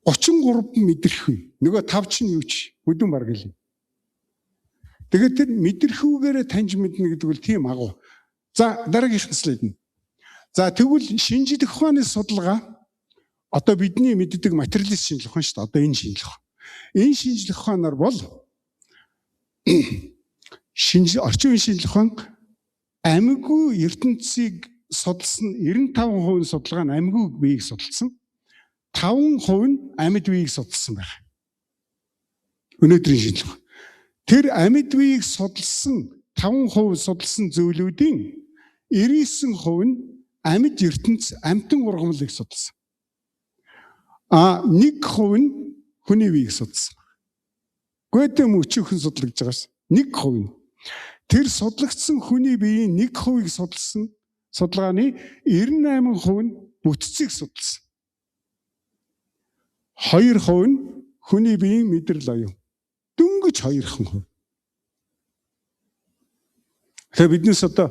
33 мэдрэхүй. Нөгөө 5 чинь юу ч бүдүүн бараг л. Тэгээд тэр мэдрэхүүгээрээ таньж мэднэ гэдэг бол тийм агуу. За дараагийнх нь слайд нь. За тэгвэл шинжлэх ухааны судалгаа одоо бидний мэддэг материалист шинжлэх ухаан шүү дээ. Одоо энэ шинжлэх ухаан. Энэ шинжлэх ухаанаар бол орчин үеийн шинжлэх ухаан амьгүй ертөнцийг судалсан 95% судалгаа нь амьгүй биеийг судалсан. 5% нь амьд биеийг судалсан байна. Өнөөдрийн шинжлэх ухаан. Тэр амьд биеийг судалсан 5% судалсан зүйлүүдийн 99% нь амьд ертөнц, амьтан ургамлыг судалсан. А 1% нь хүний биеийг судалсан. Гэхдээ өчүүхэн судлагдж байгаас 1% нь. Тэр судлагдсан хүний биеийн 1%-ийг судалсан судалгааны 98% нь бүтцийг судалсан. 2% нь хүний биеийн мэдрэл оюун. Дөнгөж 2%. Тэгэхээр биднээс одоо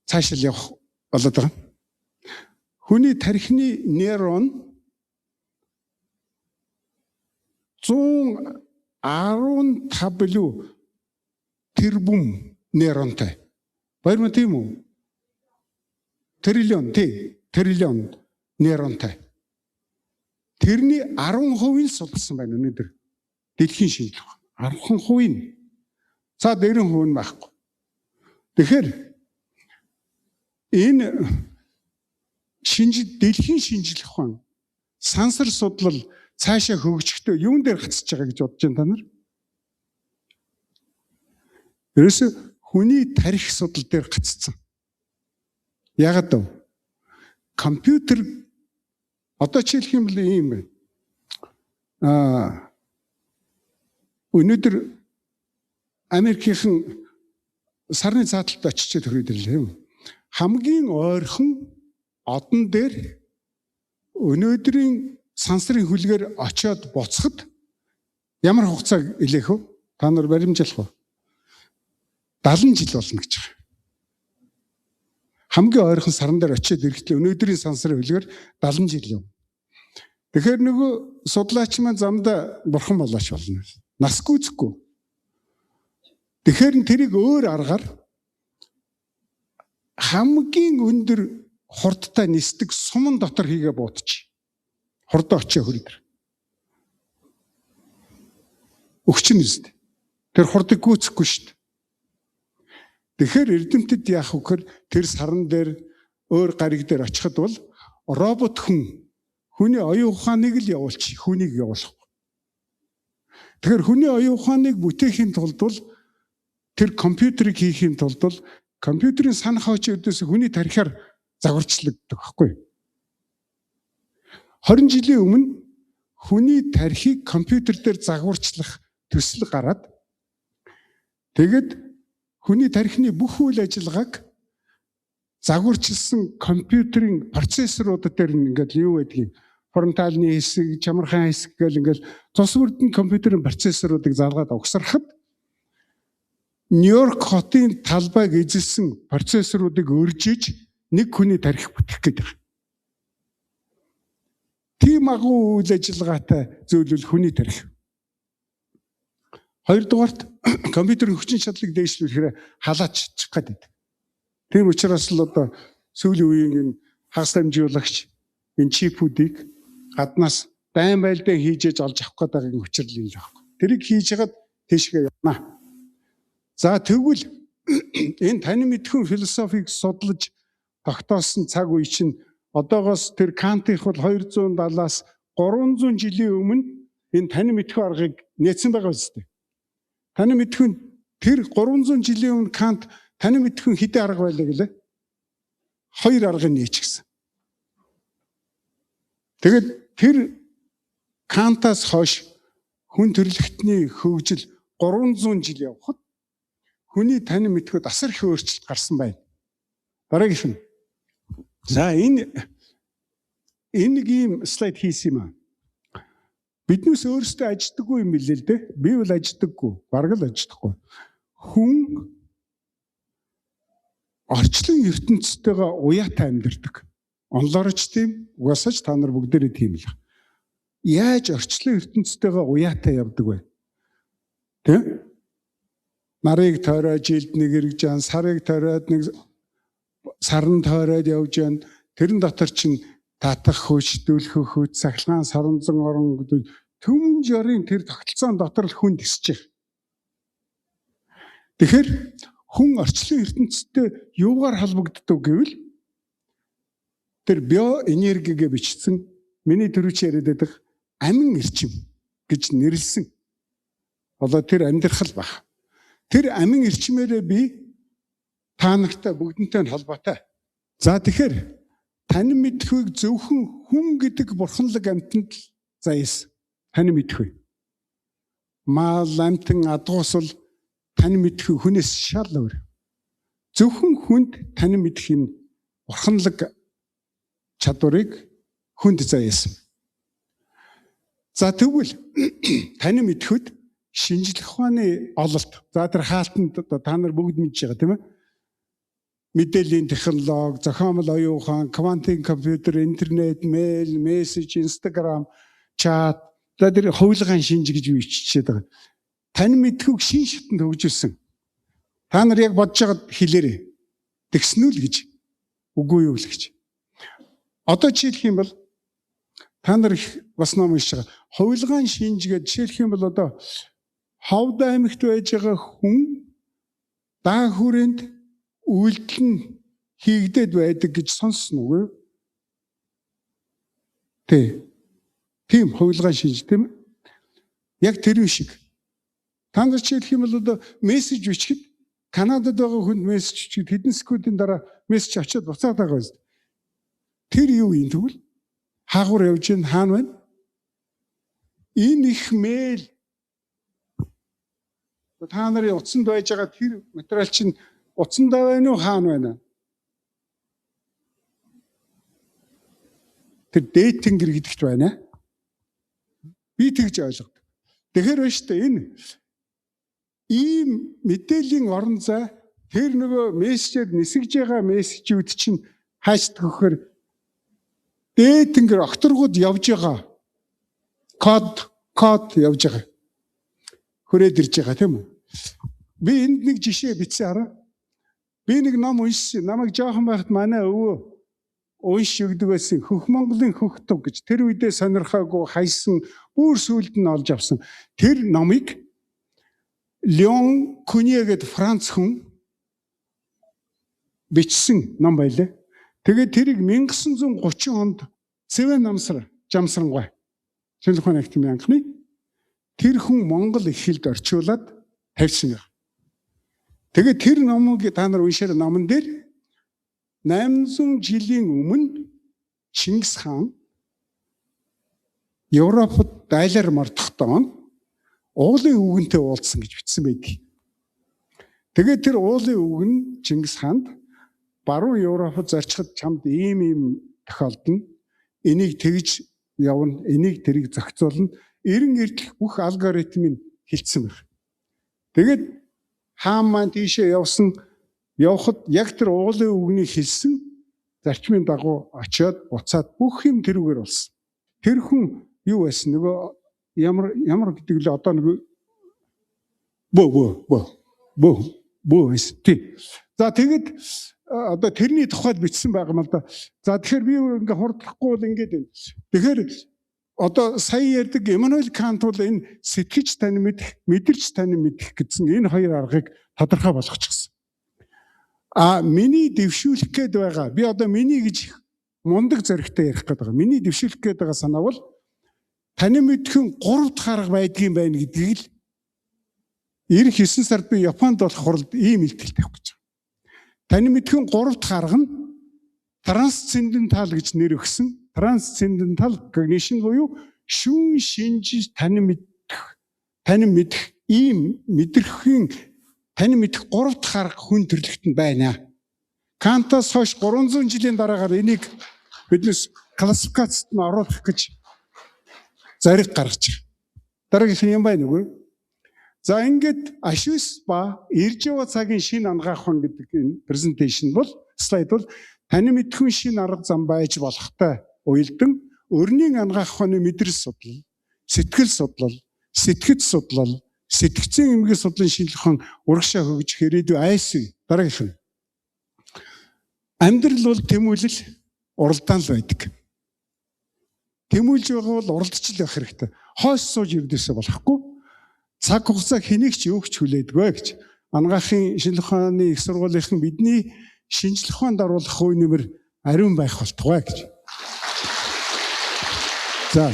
цаашаал явах болоод байгаа. Хүний тархины нейрон 115 билүү тэрбум нейронтой. Баярмаа тийм үү? Триллион тий, триллион нейронтой. Тэрний 10% нь судалсан байна өнөөдөр. Дэлхийн шинжлэх ухаан 10% нь. За 90% нь байхгүй. Тэгэхээр энэ дэлхийн шинжлэх ухаан сансар судлал цаашаа хөгжихдээ юун дээр гацж байгаа гэж бодож байна та нар? Ерөөсө хүний тархи судал дээр гаццсан. Яагаад вэ? Компьютер одоо жишээлх юм бол ийм байна. Өнөөдөр Америкийнхэн сарны цааталд очиж төрөөд ирлээ. Хамгийн ойрхон одон дээр өнөөдрийн сансрын хүлгээр очиод буцахад ямар хугацааг илээх вэ? Та нар баримжаалах уу? 70 жил болно гэж байгаа. Хамгийн ойрхон саран дээр очиод ирэхдээ өнөөдрийн сансрын хүлгээр 70 жил юм. Тэгэхээр нөгөө судлаач маань замдаа бурхан болооч болно. Нас гүйцэхгүй. Тэгэхээр тэрийг өөр аргаар хамгийн өндөр хурдтай нисдэг суман дотор хийгээ буутчих. Хурдан очиж хөрөдөр. Өгчин үст. Тэр хурдыг гүйцэхгүй шүү дээ. Тэгэхээр эрдэмтэд яах вэ гэхээр тэр саран дээр Өөр гариг дээр очиход бол робот хүн хүний оюун ухааныг л явуулчих, хүнийг явуулахгүй. Тэгэхээр хүний оюун ухааныг бүтээхийн тулд бол тэр компьютерийг хийхийн тулд бол компьютерийн санах хүч үүдээс хүний тархиар загварчлагддаг байхгүй. 20 жилийн өмнө хүний тархийг компьютер дээр загварчлах төсөл гараад, тэгээд хүний тархины бүх үйл ажиллагааг загварчилсан компьютерийн процессорууд дээр ингээд юу байдгийг, фронталны хэсэг, чамархан хэсэг гэл ингээд цус бүрдэн компьютерийн процессоруудыг залгаад угсрахад Нью-Йорк хотын талбайг эзэлсэн процессоруудыг өржиж нэг хүний тархи бүтэх гэдэг. Тийм агуу үйл ажиллагаатай зүйл бол хүний тархи. Хоёрдугаарт, компьютерийн хүчин чадлыг дээшлүүлэхээр халаачих гэдэг. Тийм учраас л одоо сүүлийн үеийн энэ хагас дамжуулагч энэ чипүүдийг гаднаас дайн байлдаа хийж ээж олж авах гэдэг юм учрал юм л байна. Тэрийг хийж хагаад тийшгээ явна. За, тэгвэл энэ танин мэдэхүйн философийг судлаж тогтоосон цаг үе чинь одоогоос тэр Кантынх бол 270-аас 300 жилийн өмнө энэ танин мэдэхүй аргыг нээсэн байгаа үстэй. Танин мэдэхүйн тэр 300 жилийн өмнө Кант танин мэдэхүйн хэдэн арга байлаа гэлээ? Хоёр аргыг нээчихсэн. Тэгээд тэр Кантаас хойш хүн төрөлхтний хөгжил 300 жил явхад хүний танин мэдэхүйд асар их өөрчлөлт гарсан байна. Дараагийнх нь. За, энэ нэг ийм слайд хийсэн юм аа. Биднээс өөрсдөө ажилдаггүй юм билээ л дээ. Би бол ажилдаггүй. Бараг л ажилдахгүй. Хүн орчлон ертөнцтэйгээ уяатай амьдардаг. Онолоор ч тийм, угаасаа ч та нар бүгдээрээ тийм л. Яаж орчлон ертөнцтэйгээ уяатай явдаг вэ? Тэ? Нарыг тойроод жилд нэг эргэж жан, сарыг тойроод нэг сарн тойроод явж яан. Тэрэн дотор чинь татах хүч, дүлхэх хүч, сахилгаан саранзан орон гэдэг төмөн жорын тэр тогтолцоон дотор л хүн тэсэж. Тэгэхээр хүн орчлон ертөнцтэй юугаар холбогддог гэвэл тэр биоэнергигээ бичсэн миний түрүүч яриад байдаг амин эрчим гэж нэрлсэн. Одоо тэр амьдрал баг. Тэр амин эрчмээрээ би та нартай бүгдэнтэй нь холбоотой. За, тэгэхээр танин мэдэхүйг зөвхөн хүн гэдэг бурханлаг амьтанд л заяасан. Танин мэдэхүй. Мал, амьтан, адгуус бол танин мэдэхүй хүнээс шал өөр. Зөвхөн хүнд танин мэдэх энэ бурханлаг чадварыг хүнд заяасан. За, тэгвэл танин мэдэхүйд шинжлэх ухааны ололт. За, тэр хаалтанд та нар бүгд мэдж байгаа, тийм ээ. Мэдээллийн технологи, зохиомол оюун ухаан, квантын компьютер, интернет, мэйл, мессеж, Инстаграм, чат. За, тэр хувилгаан шинж гэж юу иччихэд байгаа. Танин мэдэхүйг шин шатанд хөгжүүлсэн. Та нар яг бодож байгаад хэлээрэй. Тэгсэн үү л гэж. Үгүй юу л гэж. Одоо жишээлх юм бол та нар их бас ном уншиж байгаа. Хувилгаан шинж гэж жишээлх юм бол одоо Ховд аймагт байж байгаа хүн даа хүрээнд үйлдэл нь хийгдээд байдаг гэж сонссон уу? Тэ. Тийм хувилгаан шинж, тийм ээ. Яг тэр шиг. Та нар жишээлх юм бол одоо мессеж бичихэд, Канадад байгаа хүнд мессеж бичихэд хэдэн секундын дараа мессеж очиод буцаад байгаа биз. Тэр юу юм, тэгвэл хаагур явж гин хаана байна? Энэ их мэйл, та нарын утсанд байж байгаа тэр материал чинь утсандаа байна уу, хаана байна? Тэр дээд тэнгэр гэдэгт байна. Би тэгж ойлгодог. Тэгэхээр байна шүү дээ, энэ ийм мэдээллийн орон зай, тэр нөгөө мессежээр нисгэж байгаа мессежүүд чинь хаашд өгөхөр дээд тэнгэр огторгууд явж байгаа. Код явж байгаа. Хүрээд ирж байгаа, тийм үү? Би энд нэг жишээ бичсэн, хараа. Би нэг ном уншсан. Намайг жоохон байхад манай өвөө унш өгдөг байсан. Хөх Монголын хөх туг гэж, тэр үедээ сонирхоогүй хайсан, бүр сүүлд нь олж авсан. Тэр номыг Леон Кунье гэдэг Франц хүн бичсэн ном байлаа. Тэгээд тэрийг 1930 онд Цэвэн намсар Жамсрангуй Шинжлэх ухааны академийн анхны тэр хүн монгол их хэлд орчуулад тавьсан юм. Тэгээд тэр номыг та нар уншаар, номон дээр 800 жилийн өмнө Чингис хаан Европод дайлаар мордохдоо уулын өвгөнтэй уулзсан гэж бичсэн байдаг. Тэгээд тэр уулын өвгөн Чингис хаанд баруун Европод зорчиход чамд ийм ийм тохиолдно. Энийг тэгж явна, энийг тэрийг зохицуулна. Эрен эртлэх бүх алгоритмыг хэлсэн байх. Тэгээд хаан маань тийшээ явсан, явхад яг тэр уулын өвгөний хэлсэн зарчмын дагуу очиод буцаад бүх юм тэрүүгээр болсон. Тэр хүн юу байсан, нөгөө ямар ямар гэдэг лээ, одоо нөгөө бөө бөө бөө бөө бөө байсан. Тий. За, тэгэд одоо тэрний тухайд бичсэн байгаа юм л да. За, тэгэхээр би ингээ хурдлахгүй бол ингээд байна. Тэгэхээр одоо сая ярьдаг Эммануэль Кант бол энэ сэтгэж тань мэдэх, мэдэрч тань мэдэх гэсэн энэ хоёр аргыг тодорхой болгочихсон. А миний дэвшүүлэх гээд байгаа, би одоо миний гэж мундаг зоригтой ярих гээд байгаа. Миний дэвшүүлэх гээд байгаа санаа бол танин мэдэхэн гурав дахь арга байдгийн байна гэдгийг л ирэх 9 сард би Японд болох хуралд ийм илтгэл тавих гэж байгаа. Танин мэдэхэн гурав дахь арга нь трансцендентал гэж нэр өгсөн. Transcendental cognition буюу шүүн шинжиж танин мэдэх, танин мэдэх ийм мэдрэхийн танин мэдэх гурав дахь арга хүн төрөлхтөнд байна. Кантаас хойш 300 жилийн дараагаар энийг биднес классификацид нь оруулах гэж зориг гаргаж байгаа. Дараагийнх нь юм байна үгүй. За, ингээд ашиус ба ирж яваа цагийн шинэ анагаах ухаан гэдэг энэ presentation бол, слайд бол танин мэдэхүйн шинэ арга зам байж болохтой уялдан өрний анагаах ухааны мэдрэл судлал, сэтгэл судлал, сэтгэц судлал, сэтгэцийн эмгэг судлалын шинжлэх ухаан урагшаа хөгжих ирээдүй айс. Дараагийнх нь. Амьдрал бол тэмүүлэл, уралдаан л байдаг. Тэмүүлж байгаа бол уралдаж л явах хэрэгтэй. Хойш сууж ирдээсээ болохгүй. Цаг хугацаа хэнийг ч юу ч хүлээдгүй гэж. Анагаахын шинжлэх ухааны их сургуулийнхан бидний шинжлэх ухаанд оруулах хувь нэмэр ариун байх болтугай гэж. За.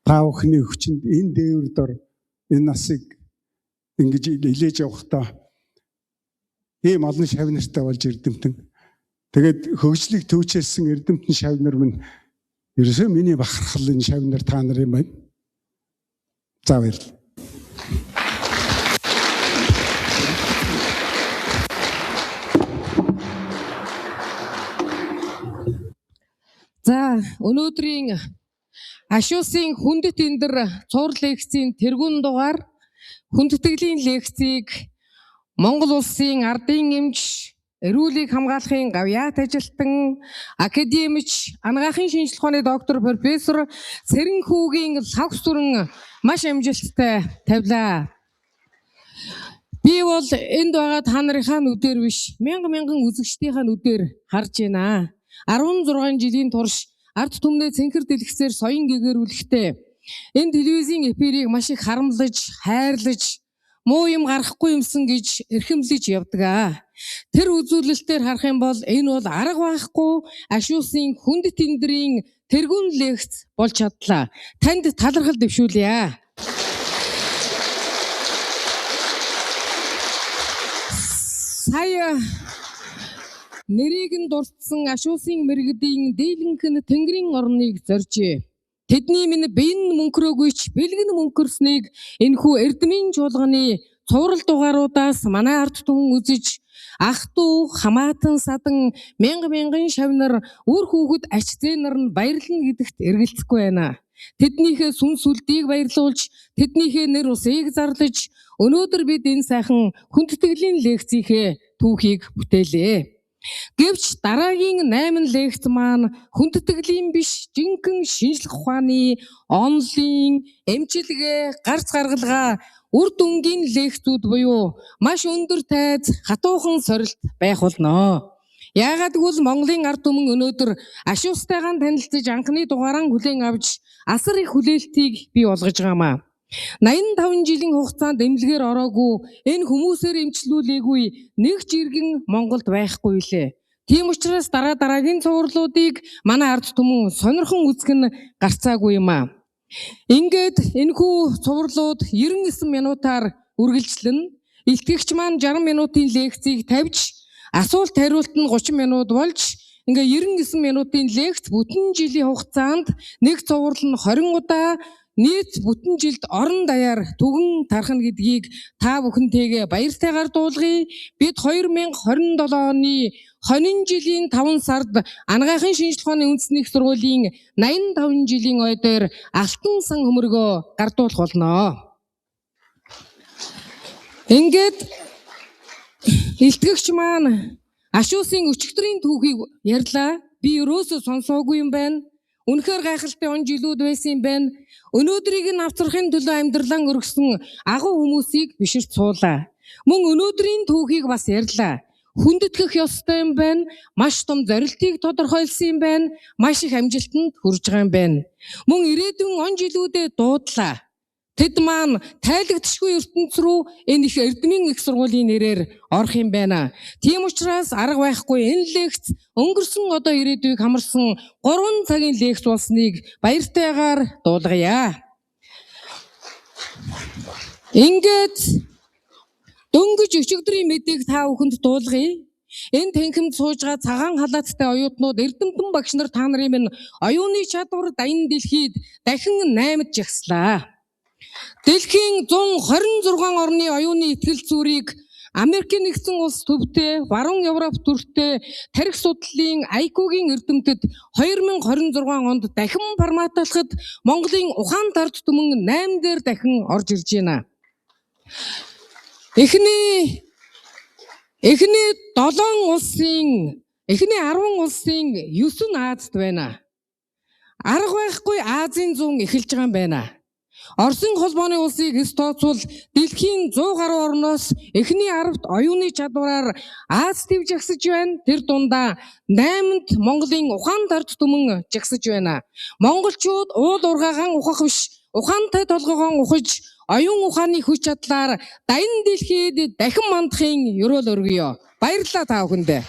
Та бүхний хүчинд энэ дээвэр дор энэ насыг ингэж илээж явахдаа ийм олон шавь нартай болж эрдэмтэн. Тэгээд хөгжлийг төвчээсэн эрдэмтэн шавь нар минь, ерөөсөө миний бахархал энэ шавь нар та нар юм байна. За, баярлалаа. За, өнөөдрийн Ашуусын хүндэт эндэр цуврал лекцийн тэргүүн дугаар хүндэтгэлийн лекцийг Монгол улсын ардын эмч, эрүүлийг хамгаалахын гавьяат ажилтан, академич, анагаахын шинжлэх ухааны доктор, профессор Цэрэнхүүгийн лхагва сүрэн маш амжилттай тавилаа. Би бол энд байгаа та нарынхаа нүдээр биш, мянга мянган үзэгчдийнхаа нүдээр харж байна. 16 жилийн турш ард түмнээ цэнхэр дэлгэцээр соён гэгээрүүлэхдээ энэ телевизийн эфирийг маш их харамлаж, хайрлаж, муу юм гарахгүй юмсан гэж эрхэмлэж явдаг аа. Тэр үзүүлэлтээр харах юм бол энэ бол арга байхгүй Ашуусын хүндэт эндрийн тэргүүн лекц болж чадлаа. Танд талархал дэвшүүлье. Сая нэрийг нь дурдсан Ашуусын мэргэдийн дийлэнх нь тэнгэрийн орныг зоржээ. Тэдний минь биен мөнхрөөгүй ч бэлгэн мөнхөрснийг энэхүү эрдмийн чуулганы цуврал дугааруудаас манай ард түмэн үзэж, ах дүү, хамаатан садан, мянга мянган шавь нар, үр хүүхэд, ач зээ нар нь баярлна гэдэгт эргэлзэхгүй байна. Тэднийхээ сүнс сүлдийг баярлуулж, тэднийхээ нэр усыг зарлаж өнөөдөр бид энэ сайхан хүндэтгэлийн лекцийнхээ түүхийг бүтээлээ. Гэвч дараагийн 8 лекц маань хүндэтгэлийн биш, жинхэнэ шинжлэх ухааны, онолын, эмчилгээ, гарц гаргалгаа, үр дүнгийн лекцүүд буюу маш өндөр тайз, хатуухан сорилт байх болно. Яагаад гэвэл Монголын ард түмэн өнөөдөр Ашуустайгаан танилцаж, анхны дугаараа хүлээн авч асар их хүлээлтийг бий болгож байгаа юм аа. 85 жилийн хугацаанд эмнэлгээр ороогүй, энэ хүмүүсээр эмчлүүлээгүй нэг ч иргэн Монголд байхгүй лээ. Тийм учраас дараа дараагийн цувралуудыг манай ард түмэн сонирхон үзэх нь гарцаагүй юм аа. Ингээд энэхүү цувралууд 99 минутаар үргэлжлэнэ. Илтгэгч маань 60 минутын лекцийг тавьж, асуулт хариулт нь 30 минут болж, ингээ 99 минутын лекц бүтэн жилийн хугацаанд нэг цуврал нь 20 удаа нийт бүтэн жилд орон даяар түгэн тархна гэдгийг та бүхэнтэйгээ баяртайгаар дуулгая. Бид 2027 оны хонин жилийн 5 сард Анагаахын шинжлэх ухааны үндэсний их сургуулийн 85 жилийн ой дээр алтан сан хөмргөө гардуулах болно. Ингээд илтгэгч маань Ашуусын өчигдрийн түүхийг ярьлаа. Би ерөөсөө сонсоогүй юм байна. Үнэхээр гайхалтай он жилүүд байсан юм байна. Өнөөдрийг нь авчрахын төлөө амьдралаа өргөсөн агуу хүмүүсийг биширч суулаа. Мөн өнөөдрийн түүхийг бас ярьлаа. Хүндэтгэх ёстой юм байна. Маш том зорилтыг тодорхойлсон юм байна. Маш их амжилтанд хүрж байгаа юм байна. Мөн ирээдүйн он жилүүдэд дуудлаа. Тэд маань тайлагдшгүй ертөнц рүү энэ их эрдмийн их сургуулийн нэрээр орох юм байна. Тийм учраас арга байхгүй энэ лекц өнгөрсөн одоо ирээдүйг хамарсан 3 цагийн лекц болсныг баяртайгаар дуулгая. Ингээд дөнгөж өчигдрийн мэдээг та бүхэнд дуулгая. Энэ танхимд сууж байгаа цагаан халааттай оюутнууд, эрдэмтэн багш нар та нарын минь оюуны чадвар даян дэлхийд дахин 8-д жагслаа. Дэлхийн 126 орны оюуны ихтгэл зүрийг Америкийн нэгдсэн улс төвтэй, Баруун Европ төртэй тарих судлалын IQ-гийн эрдэмтэд 2026 онд дахин форматлахад Монголын ухаан тард түмэн 8 дээр дахин орж ирж байна. Эхний 7 улсын, эхний 10 улсын 9 нь Азад байна. Арга байхгүй Азийн зүүн эхэлж байгаа юм байна. Оросын холбооны улсыг эс тооцвол дэлхийн 100 гаруй орноос эхний 10-т оюуны чадвараар Аз төв жагсаж байна. Тэр дундаа 8-нд Монголын ухаан тард түмэн жагсаж байна. Монголчууд уул уургаагаан ухах биш, ухаантай толгоогоон ухаж, оюун ухааны хүч чадлаар даян дэлхийд дахин мандахын ёроол өргөё. Баярлалаа та бүхэндээ.